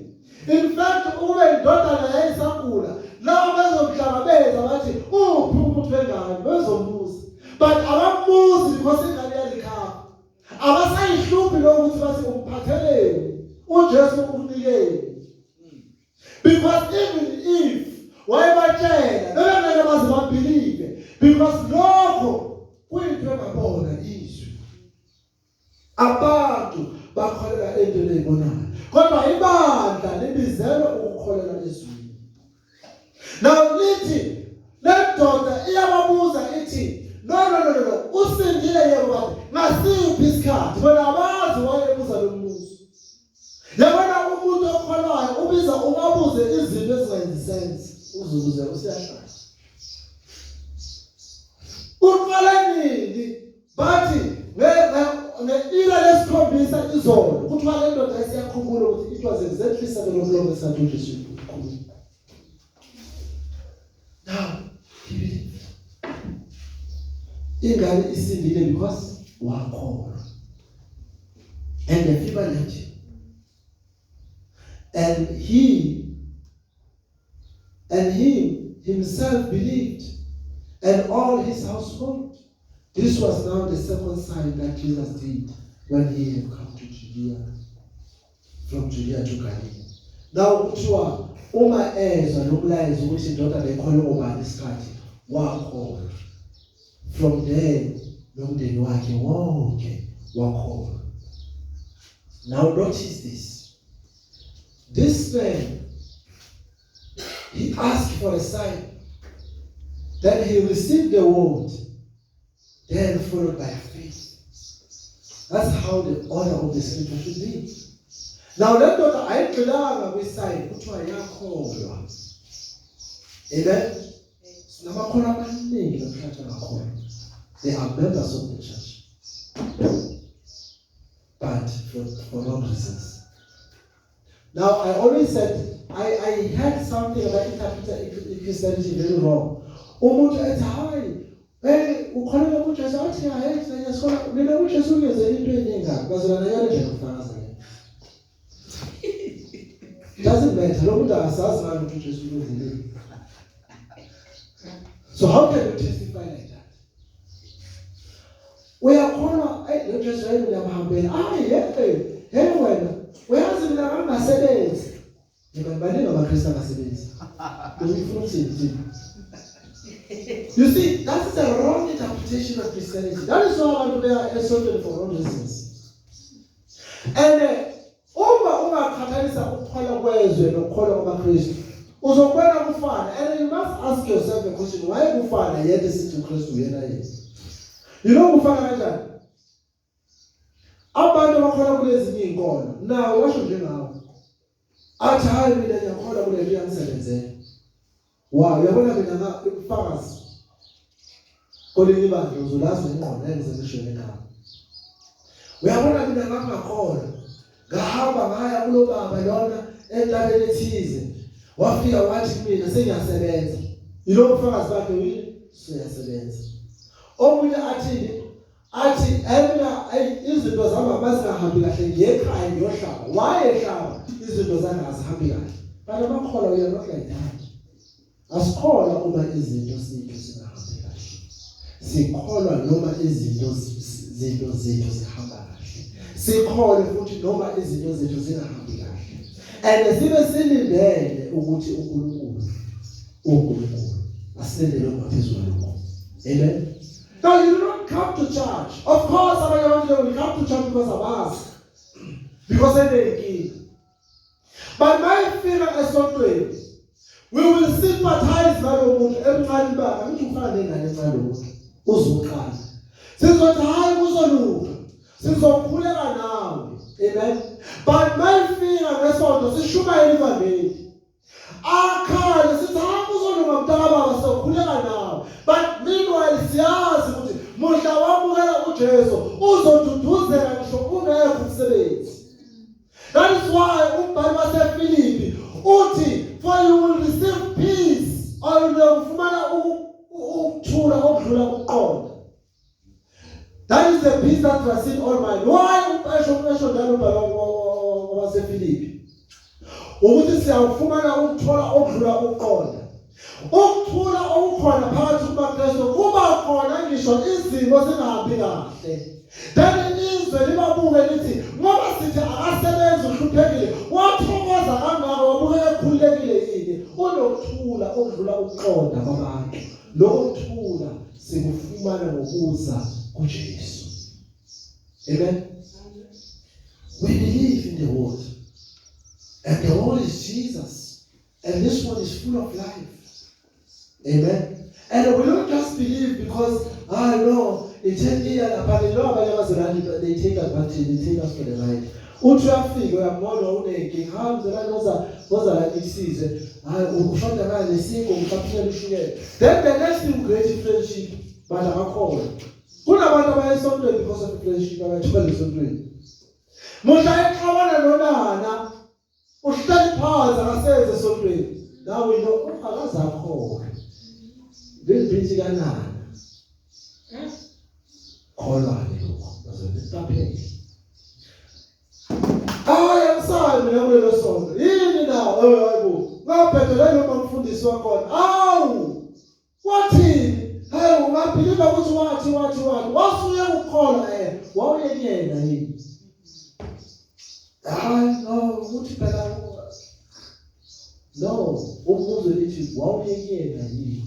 In fact, ukube indodana yayisagula, laba bezomhlangabeza bathi, "Uphi umuthi wengane?" Bezombuza. But abambuzi because ingane yalikhapha. Abasayihluphi lo ukuthi bathi umphatheleni, uJesu ukunikeni. Because even if wayebatshela, bebengeke baze babelieve, because lokho kuyinto engabona izwi. Abantu bakholelwa entweni eyibonayo, kodwa ibandla libizelwe ukukholelwa ezwini. Now lithi le ndoda iyababuza ithi, "No, no, no, no, no, usindile yebo, bathi ngasiphi isikhathi?" Bona abazi wayebuza lo mbuzo. Yabona, umuntu okholwayo ubiza ubabuze izinto ezingenzi sense, uzuze usiyahlala. Uqale nini? Bathi nge-ira lesikhombisa izolo. Kuthiwa le ndoda isiyakhumbula ukuthi it was exactly 7 o'clock esikhathi uJesu ukhuluma. Now he believed. Ingane isindile because wakholwa. And the fever left him. And he himself believed, and all his household. This was now the second sign that Jesus did when he had come to Judea, from Judea to Galilee. Now kuthiwa uma ezwa lo mlayezo ukuthi indodana ikholwe ngobani isikhathi, wakholwa. From there nomndeni wakhe wonke wakholwa. Now notice this. This man, he asked for a sign. Then he received the word, then followed by faith. That's how the order of the scripture should be. Now le ndoda ayigxilanga kwisign, kuthiwa yakholwa. Amen. Sinamakholwa amaningi namhlanje angakholwa. They are members of the church, but for wrong reasons. Now, I always said, I had something about interpreter Christianity very wrong. Umuntu ethi, "Hayi, hey, ukholelwa kuJesu?" Athi, "Hayi, siyakholwa mina kuJesu, ungenzele into eningi." Bazalwane, yona indlela yokufakaza leyo. Doesn't matter. Lo muntu akasazi ngani ukuthi uJesu umenzeleni. So how can you testify like that? Uyakholwa, hey, lo Jesu yena uyamhambela. Hayi, hey, hey wena, uyazi mina ngangasebenzi. Ngoba baningi amaKristu angasebenzi. Uyifuna ukuthini? You see, that is a wrong interpretation of Christianity. That is why abantu beya esontweni for wrong reasons. And uma ungaqhathanisa ukukholwa kwezwe nokukholwa kwamaKristu, uzokubona kufana. And you must ask yourself a question: why kufana yet sithi uKristu uyena yena? You know kufana kanjani? Abantu abakholwa kulezinye izinkolo nawo washo njengawo, athi, "Hayi, mina ngiyakholwa kule nto, iyangisebenzela." Wow, uyabona, mina ubufakazi kwelinye ibandla uzolazi ngengqondo engize ngisho ngegama. Uyabona, mina ngangakholwa, ngahamba ngaya kulo baba lona entabeni ethize, wafika wathi kumina sengiyasebenza. Yilo bufakazi bakhe, uyini, siyasebenza. Omunye athini? Athi, "Mina izinto zami mazingahambi kahle ngiye ekhaya ngiyohlaba." Wayehlaba, izinto zakhe azihambi kahle. But amakholwa, we are not like that. Asikholwa uma izinto zethu zingahambi kahle, sikholwa noma izinto zinto zethu zihamba kahle, sikholwe futhi noma izinto zethu zingahambi kahle, and sibe silindele ukuthi uNkulunkulu asilindele okungaphezulu kwalokho. Amen. Now you do not come to church. Of course, abanye abantu, they will come to church because abazi, because eneyinkinga. But mayifika esontweni, we will sympathize nalo muntu emncane bakhe. Angithi ufana nengane encane lo muntu uzoqala. Sizothi, "Hayi, kuzolunga, sizokhuleka nawe." Amen. But mayifika ngesonto amasonto sishumayela ivangeli. Akhale sithi hamba uzolunga mntakababa, sokhuleka nawe, but meanwhile siyazi ukuthi muhla wamukela uJesu uzoduduzeka ngisho ungekho umsebenzi. That is why umbhali waseFilipi uthi, "For you will receive peace," or uyokufumana ukuthula okudlula ukuqonda. That is the peace that transcends all mind. Why esho njalo umbhali waseFilipi ukuthi siyawufumana ukuthola okudlula ukuqonda? Ukuthula okukhona phakathi kumaKristu kuba khona ngisho izimo zingahambi kahle. Then izwe libabuke lithi, ngoba sithi akasebenzi, uhluphekile, wathokoza kangaka, wabukeka ekhululekile yini? Unokuthula okudlula ukuqonda kwabantu. Lokho kuthula sikufumana ngokuza kuJesu. Amen. We believe in the word, and the word is Jesus, and this one is full of life. Amen. And we don't just believe because I know in 10 years lapha lo abanye abazalwane, they take advantage, they take us for the ride. Uthi uyafika, uyambona unenkinga, hayi mzalwane, woza, woza la ngikusize, hayi ushoda ngale nesinko, ngicaphunela ushukela. Then the next thing, create friendship, but akakhona. Kunabantu abaya esontweni because of friendship abayithola esontweni. Muhla exabana nonana, uhleli phansi, akasenze esontweni. Now we know akazakhona lezibhithi kanana. Kholwa ke lokho, bazobe qaphele. Hayi, angisayi mina kulelo sonto. Yini na? Hayibo, ngabhedela noma umfundisi wakhona. Awu, wathini? Hayi, ungabhiliva ukuthi wathi wathi wathi wasuye ukukholwa, wawuye kuyena yini? Hayi, no, ukuthi phela no, umbuzo lithi wawuye kuyena yini?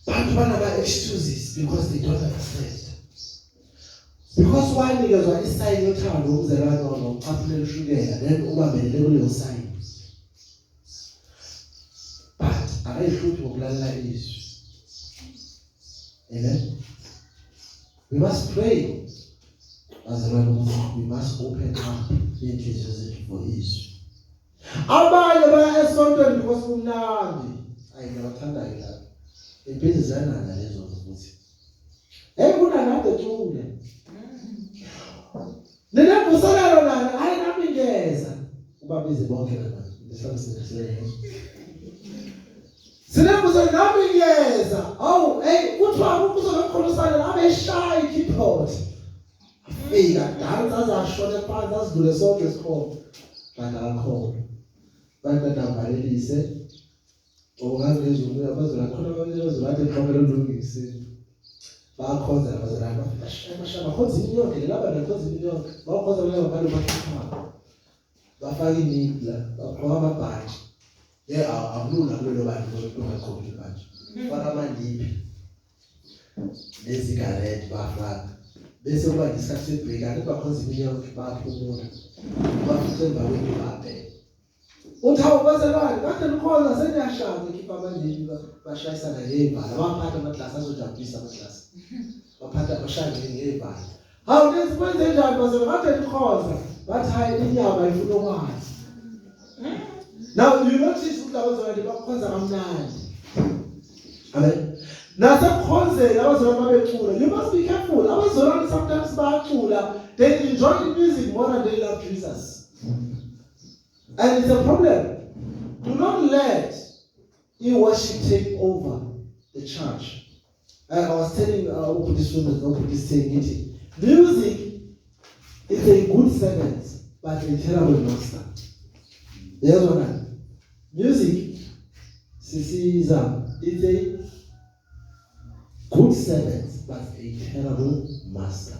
Bantu banama excuses because they don't understand. Because wanikezwa isayini yothando umzalwane wabo, ucaphulela ushukela, then ubambelele kuleyo sayini. But akayihluphi ngokulalela izwi. Amen. We must pray. Bazalwane, ukuthi we must open up inhliziyo zethu for izwi. Abanye baya esontweni because kumnandi. Ayi, ngiyabathanda-ke lapho. Impisi ziyanana lezo futhi. Hey, kunanade ecula. Ninemvuselelo nana, hayi nami ngiyeza. Ubabize bonke lana. Mhlawumbe sinesileyo. Sinemvuselelo, nami ngiyeza. Awu, hey, kuthiwa kuzobe khona abe eshaya i-keyboard. Afika dansa azashona phansi, azidlule sonke isikhona. Kanti akakhona. Baqeda avalelise. Ongangezwe abazalwane khona, abazalwane egqokele ulungise. Bakhonza abazalwane, bafika bashaya, bakhonza imini yonke laba, bakhonza imini yonke. Bakhonza laba balo, bakhipha. Bafaka inibla, bagqoka amabhantshi. Akulula kulelo bantu ungagqoki ibhantshi. Faka amaliphi. Nezigarethi bafaka. Bese kuba nesikhathi sebreak, ake bakhonza imini yonke, baphumula. Bafike emva kwento babheke. Uthi, "Hawu bazalwane, kade nikhonza, seniyashaya." Khipha amalimi, bashayisana ngey'bala, baphatha amaglasi azojabulisa amaglasi. Baphatha, bashaya ngey'bala. "Hawu, nenze kwenze njani bazalwane, kade nikhonza?" Bathi, "Hayi, inyama ifuna ukwazi." Now you notice ukuthi abazalwane bakhonza kamnandi. Amen. Nasekukhonzeni abazalwane babecula. You must be careful. Abazalwane sometimes bayacula. They enjoy the music more than they love Jesus. And it's a problem. Do not let e-worship take over the church. I was telling Buddhist women, no Buddhist saying it. Music is a good servant, but a terrible master. Yes or not? Music, sisiza, is a good servant, but a terrible master.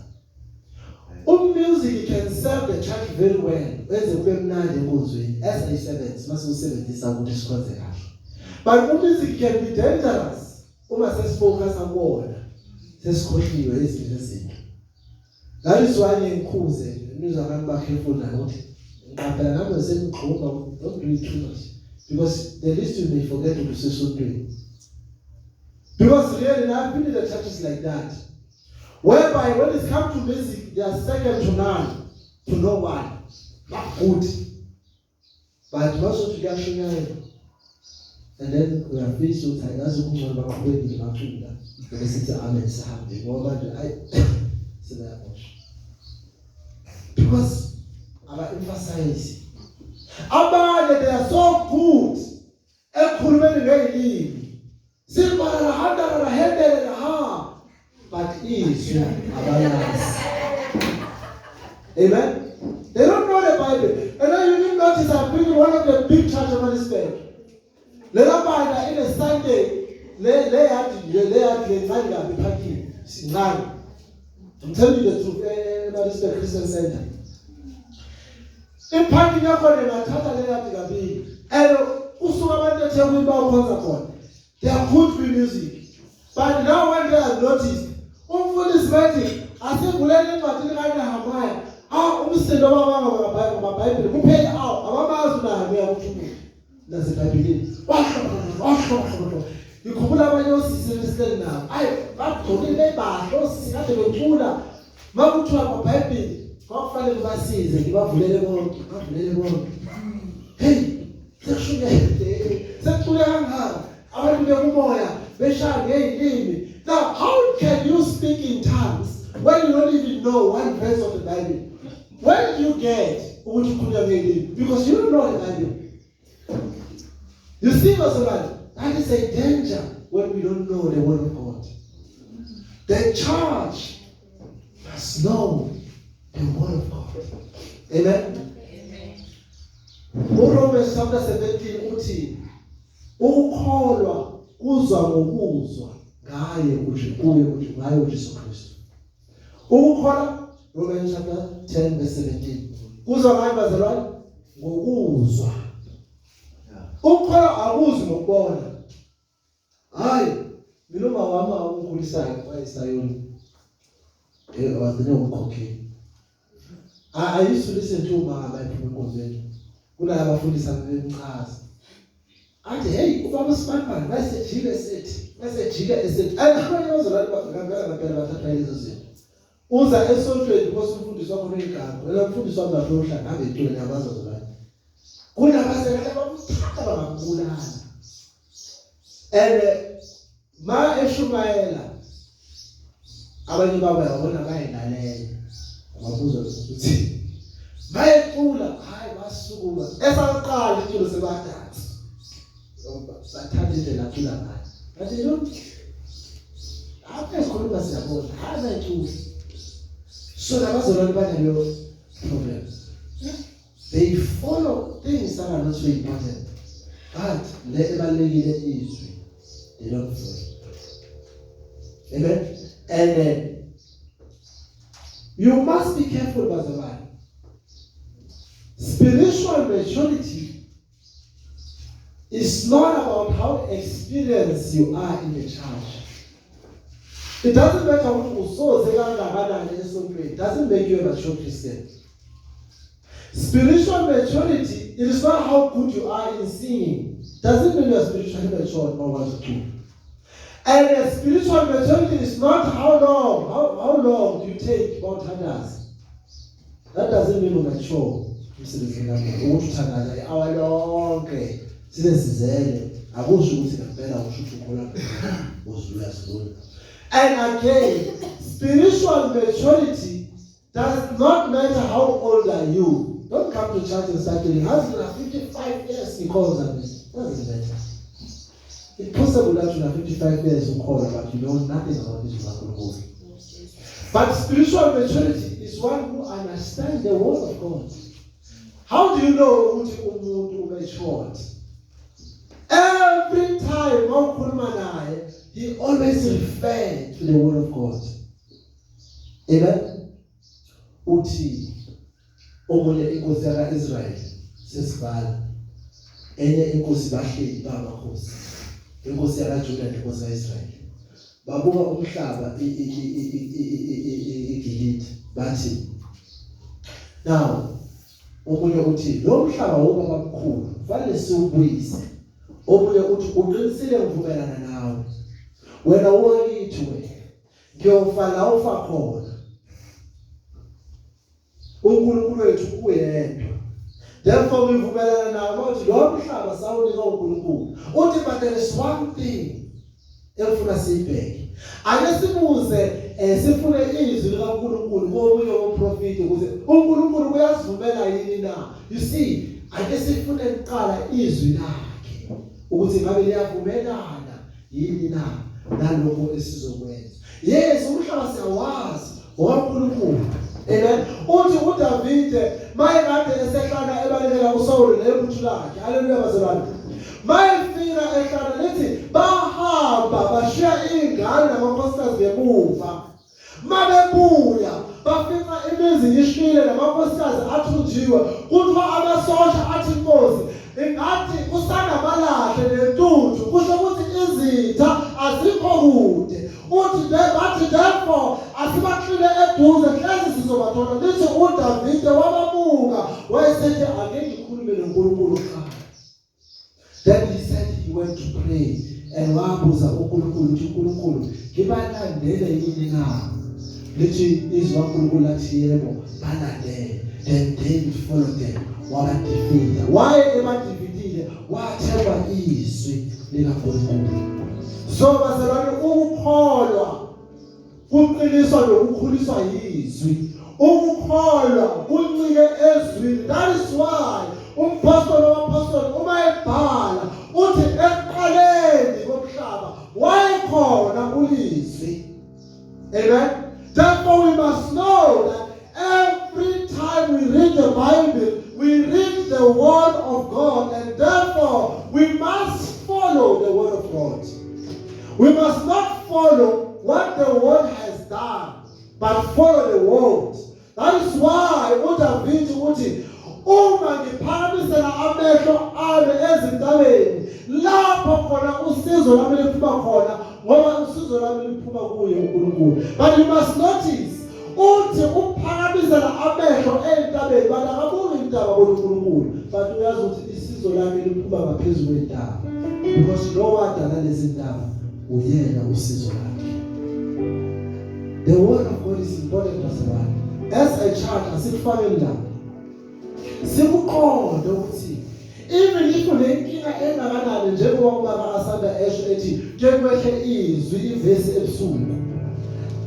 Umusic can serve the church very well. Wenze kube mnandi enkonzweni as a servant, mase usebenzisa ukuthi sikhonze kahle. But umusic can be dangerous uma sesifocus kuwona. Sesikhohliwe ezinye izinto. That is why ngikhuze nizwa abantu ba careful na ukuthi ngiqaphela nami sengigxuma, don't do it too much because the least you may forget ukuthi usesontweni. Because really now I've been in the churches like that, whereby when it comes to music, they are second to none. to no one. Ba-good, but bazothi kuyashunyayelwa and then uyafisa ukuthi ayikazi kungcono baqhubekile bacula bese sithi amen sihambe, ngoba manje ayi sebayamosha because aba-emphasize. Abanye, they are so good ekukhulumeni ngey'limi, sibarara handarara henderera ha, but izwi abalazi. Amen. They don't know the Bible. And then you didn't notice, I've been in one of the big church of Maritzburg, lela bandla in a Sunday, le yadi nje, le yadi lencane kabi, parking sincane. I'm telling you the truth. Maritzburg Christian Center, iparking yakhona ingathatha le yadi kabili, and usuka abantu eThekwini bayokhonza khona. They are good with music, but now one day I've noticed umfundisi bathi asivulele incwadi likaNehemiah. Ah, umsindo wabanga ngamabhayibheli kuphela. Awu, abamazi uNehemiah ukuthi umuntu nasebhayibhelini wahlobo wahlobo hlobo. Ngikhumbula abanye osisi esihleli nabo, ayi, bagqokile bahle osisi kade becula. Makuthiwa amabhayibheli, kwakufanele basize ngibavulele bonke, bavulele bonke. Hey, sekushunyayelwe, sekucule kangaka, abantu bekumoya beshaya ngey'limi. Now how can you speak in tongues when you don't even know one verse of the Bible? Where do you get ukuthi ukhulunywa ngey'limi? Because you don't know the Bible. You see, bazalwane, that is a danger when we don't know the word of God. The church must know the word of God. Amen. URomans chapter 17 uthi ukukholwa kuzwa ngokuzwa ngaye uJesu, kuye uJesu, ngaye uJesu Kristu. Ukukholwa, Romans chapter 10 verse 17. Kuzwa ngani, bazalwane? Ngokuzwa. Ukukholwa akuzi ngokubona. Hayi, mina uma wami awungikhulisayo wayesayoni. Wagcina ngokukhokhela. I used to listen to umama ephuma enkonzweni. Kunalabafundisi abebemchaza. Athi, "Hey, ubaba uSibanibani bayesejike esithi, bayesejike esithi." Abanye bazalwane ngempela ngempela bathatha lezo zinto. Uza esontweni because umfundisi wakho unegagu. Lela mfundisi wami lapho uhlanga ngabe icule niyabazi bazalwane. Kunabazalwane abamthatha bangakubulala. And ma eshumayela abanye babo yabona bayilalela, ababuza ukuthi bayecula, hayi, basukuma esaqala iculo sebadansa, bathanda indlela acula ngayo. Bathi you apha esikhuluma siyabona, hayi, bayecula. So nabazalwane banaleyo problem. They follow things that are not so important, but le ebalulekile izwi they don't follow. Amen. And then you must be careful, bazalwane. Spiritual maturity is not about how experienced you are in the church. It doesn't matter ukuthi usoze kangakanani esontweni. It doesn't make you a mature Christian. Spiritual maturity, it is not how good you are in singing. Doesn't mean you are spiritually mature mawukwazi ukucula. And the spiritual maturity is not how long do you take mawuthandaza. That doesn't mean you're mature. Umsebenzini kaMoya ukuthi uthandaza i-hour lonke size sizele, akusho ukuthi ngempela usho ukuthi ukholwa uzuyazilula. And again, spiritual maturity does not matter how old are you. Don't come to church and start telling us you are 55 years because of this. Doesn't matter. It's possible that you are 55 years ukholwa but you know nothing about this kaNkulunkulu. But spiritual maturity is one who understands the word of God. How do you know ukuthi umuntu umatured? Every time mawukhuluma naye, he always refer to the word of God. Amen. Uthi omunye inkosi yaka-Israel, sesibala enye inkosi, bahleli bamakhosi, inkosi yakaJuda nenkosi kaIsrael, babuka umhlaba iGilidi, bathi now omunye uthi lo mhlaba wobaba mkhulu, fanele siwubuyise. Omunye uthi uqinisile, ngivumelana nawe, wena owakithi, wena ngiyofa la ufa khona. uNkulunkulu wethu uyedwa. Therefore ngivumelana nawo ukuthi lo mhlaba sawunika uNkulunkulu. Uthi, but there is one thing engifuna siyibheke. Ake sibuze, sifune izwi likaNkulunkulu komunye womprofeti ukuze uNkulunkulu uyasivumela yini na. You see, ake sifune kuqala izwi lakhe ukuthi ngabe liyavumelana yini na nalokho esizokwenza. Yes, umhlaba siyawazi owaNkulunkulu. Amen. Uthi uDavide mayekade esehlana ebalekela uSawule nebutho lakhe. Haleluya bazalwane. Mayefika ehlana, lithi bahamba bashiya izingane namakhosikazi ngemuva. Mabebuya bafica imizi ishile namakhosikazi athunjiwe. Kuthiwa amasosha athi, "Inkosi, ingathi kusanamalahle nentuthu, kusho ukuthi izitha azikho kude." Uthi bathi, "Therefore asibaxile eduze, hlezi sizobathola." Lithi uDavide wababuka wayesethi, "Ake ngikhulume noNkulunkulu kuqala." Then he said he went to pray and wabuza uNkulunkulu ukuthi, "uNkulunkulu, ngibalandele yini na?" Lithi izwi kaNkulunkulu lathi, "Yebo, balandele." Then David followed them, wabadefeata. Why ebadefeatile? Wathemba izwi likaNkulunkulu. So bazalwane, ukukholwa kuqiniswa nokukhuliswa yizwi. Ukukholwa kuncike ezwini. That is why umpostoli wabapostoli uma ebhala uthi ekuqaleni komhlaba wayekhona ulizwi. Amen. Therefore we must know that every time we read the Bible, we read the word of God, and therefore we must follow the word of God. We must not follow what the world has done, but follow the word. That is why uDavid uthi, "Uma ngiphakamisela amehlo ami ezintabeni, lapho khona usizo lami liphuma khona, ngoba usizo lami liphuma kuye uNkulunkulu." But you must notice, uthi uphakamisela amehlo entabeni, but akabuki intaba koNkulunkulu, but uyazi ukuthi isizo lami liphuma ngaphezulu kwentaba, because lo wadala lezi ntaba uyena usizo lakhe. The word of God is important, bazalwane. As a church, asikufakeni la, sikuqonde ukuthi even if unenkinga engakanani, njengoba ubaba asanda esho ethi ke kwehle izwi, ivesi ebusuku,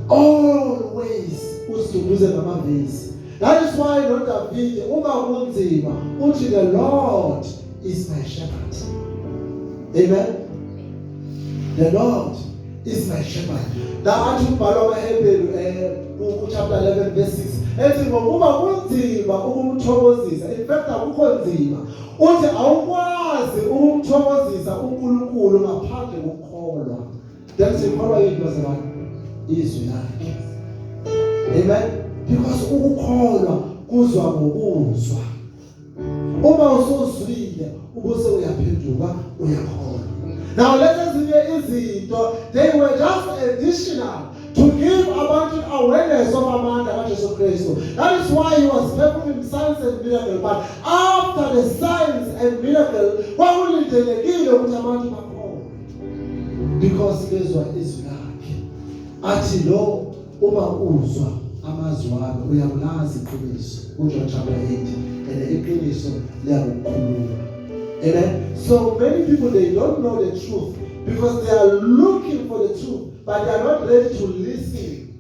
always usiduduze ngamavesi. That is why noDavid uma kunzima uthi, "The Lord is my shepherd." Amen. The Lord is my shepherd. La athi umbhalo wamaHebheru ku chapter 11 verse 6 ethi ngokuba kunzima ukumthokozisa, in fact akukho nzima, uthi awukwazi ukumthokozisa uNkulunkulu ngaphandle kokukholwa. Then sikholwa yini, bazalwane? Izwi lakhe. Amen. Because ukukholwa kuzwa ngokuzwa. Uma usuzwile ubuse uyaphenduka, uyakholwa. Now lezi ezinye izinto, they were just additional to give abantu awareness of amandla kaJesu Kristu. That is why he was performing signs and miracles. But after the signs and miracle, kwakulindelekile ukuthi abantu bakholwe because bezwa izwi lakhe. Athi lo uma uzwa amazwi wami uyakulazi iqiniso, uJohn chapter 8, and iqiniso liyakukhulula. Amen. So many people, they don't know the truth because they are looking for the truth, but they are not ready to listen.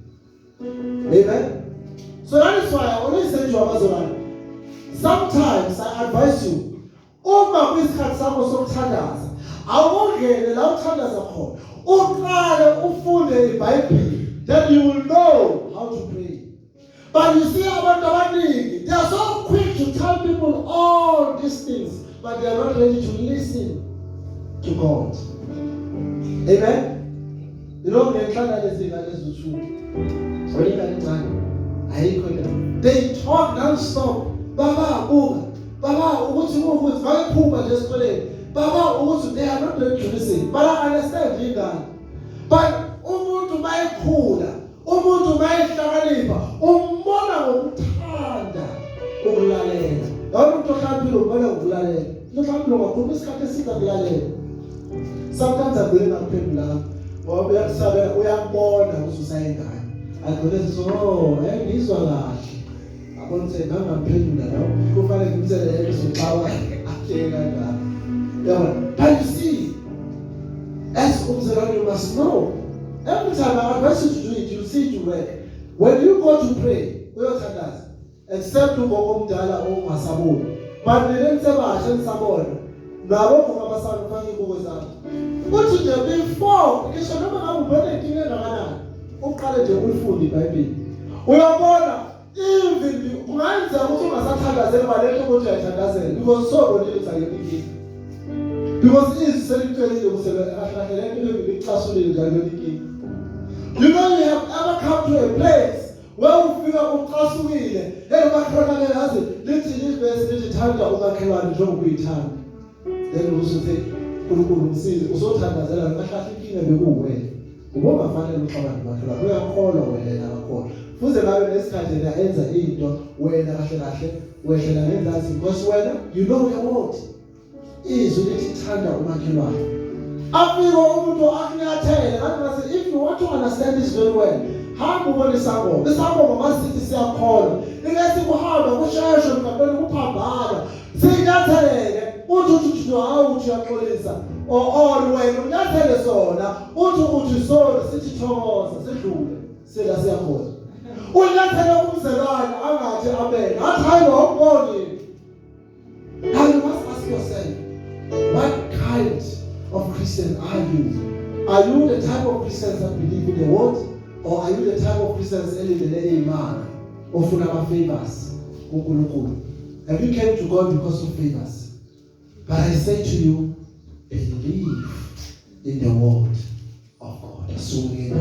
Amen. So that is why I always say to abazalwane, sometimes I advise you, uma kwisikhathi sakho sokuthandaza, awungene la uthandaza khona, uqale ufunde iBhayibheli, then you will know how to pray. But you see, abantu abaningi, they are so quick to tell people all these things, but they are not ready to listen to God. Amen. Ngenhlala lezi ngane eziwu-two, wena ingane encane ayikho le, they talk non-stop. "Baba, buka, baba, ukuthi ukuthi bayephuma nje esikoleni, baba, ukuthi." They are not ready to listen. But I understand ingane, but umuntu mayekhula, umuntu mayehlakanipha, umbona ngokuthanda ukulalela. Yabona, umuntu ohlakaniphile umbona ngokulalela. Umuntu ohlakaniphile kakhulu isikhathi eside ukulalela. Sometimes agcine ngakuphendulanga ngoba uyakusabela, uyakubona ukuthi usayingane, agcine sethi, "Oh, ngizwa kahle." Abona ukuthi ngangamphendula lo, kufanele ngimtshele lento izoxawa ahleke kanjalo. Yabona? But you see, as umzalwane, you must know. Every time I advise you to do it, you see it work. When you go to pray, uyothandaza, except ugogo omdala ongasaboni, but nina nisebasha nisabona nabo gogo abasana ufake iy'buko zakho, uthi nje before ngisho noma ngabe ubone inkinga engakanani, uqale nje ulifunde iBhayibheli, uyabona even kungenzeka ukuthi ungasathandazeli balento ukuthi uyayithandazela, because sobonile ukuthi ayikho inkinga, because izwi selicelile ukuthi kahle kahle lento ibicasulile njalo inkinga. You have ever come to a place where ufika ucasukile, hey, umakhelwane, yazi lithi ivesi lithi thanda umakhelwane njengoba uyithanda, then usuthi uNkulunkulu umsize, usothandazela kahle kahle inkinga bekuwena, ubongafanele uxabane nomakhelwane, uyakholwa wena, yena akakholwa, fuze ngabe nesikhathi yena enza into, wena kahle kahle wehlela ngenzansi, because wena you know the word, izwi lithi thanda umakhelwane. Afike umuntu akunyathele ngathi ngase, if you want to understand this very well, hamba ubone isangoma. Isangoma masithi siyakholwa, ingesi kuhamba kusheshwe emgaqweni kuphambana, sinyatheleke, uthi hawu, uthi uyaxolisa, or wena unyathele sona, uthi sorry, sithi thokoza, sidlule sila siyakhona. Unyathele umzelwane, angathi amen, athi hayi, awuboni. Now you must ask yourself, what kind of Christian are you? Are you the type of Christians that believe in the word? Or are you the type of Christians elindele imali, ofuna ama favors kuNkulunkulu? Have you came to God because of favors? But I say to you, believe in the word of God. Asungena.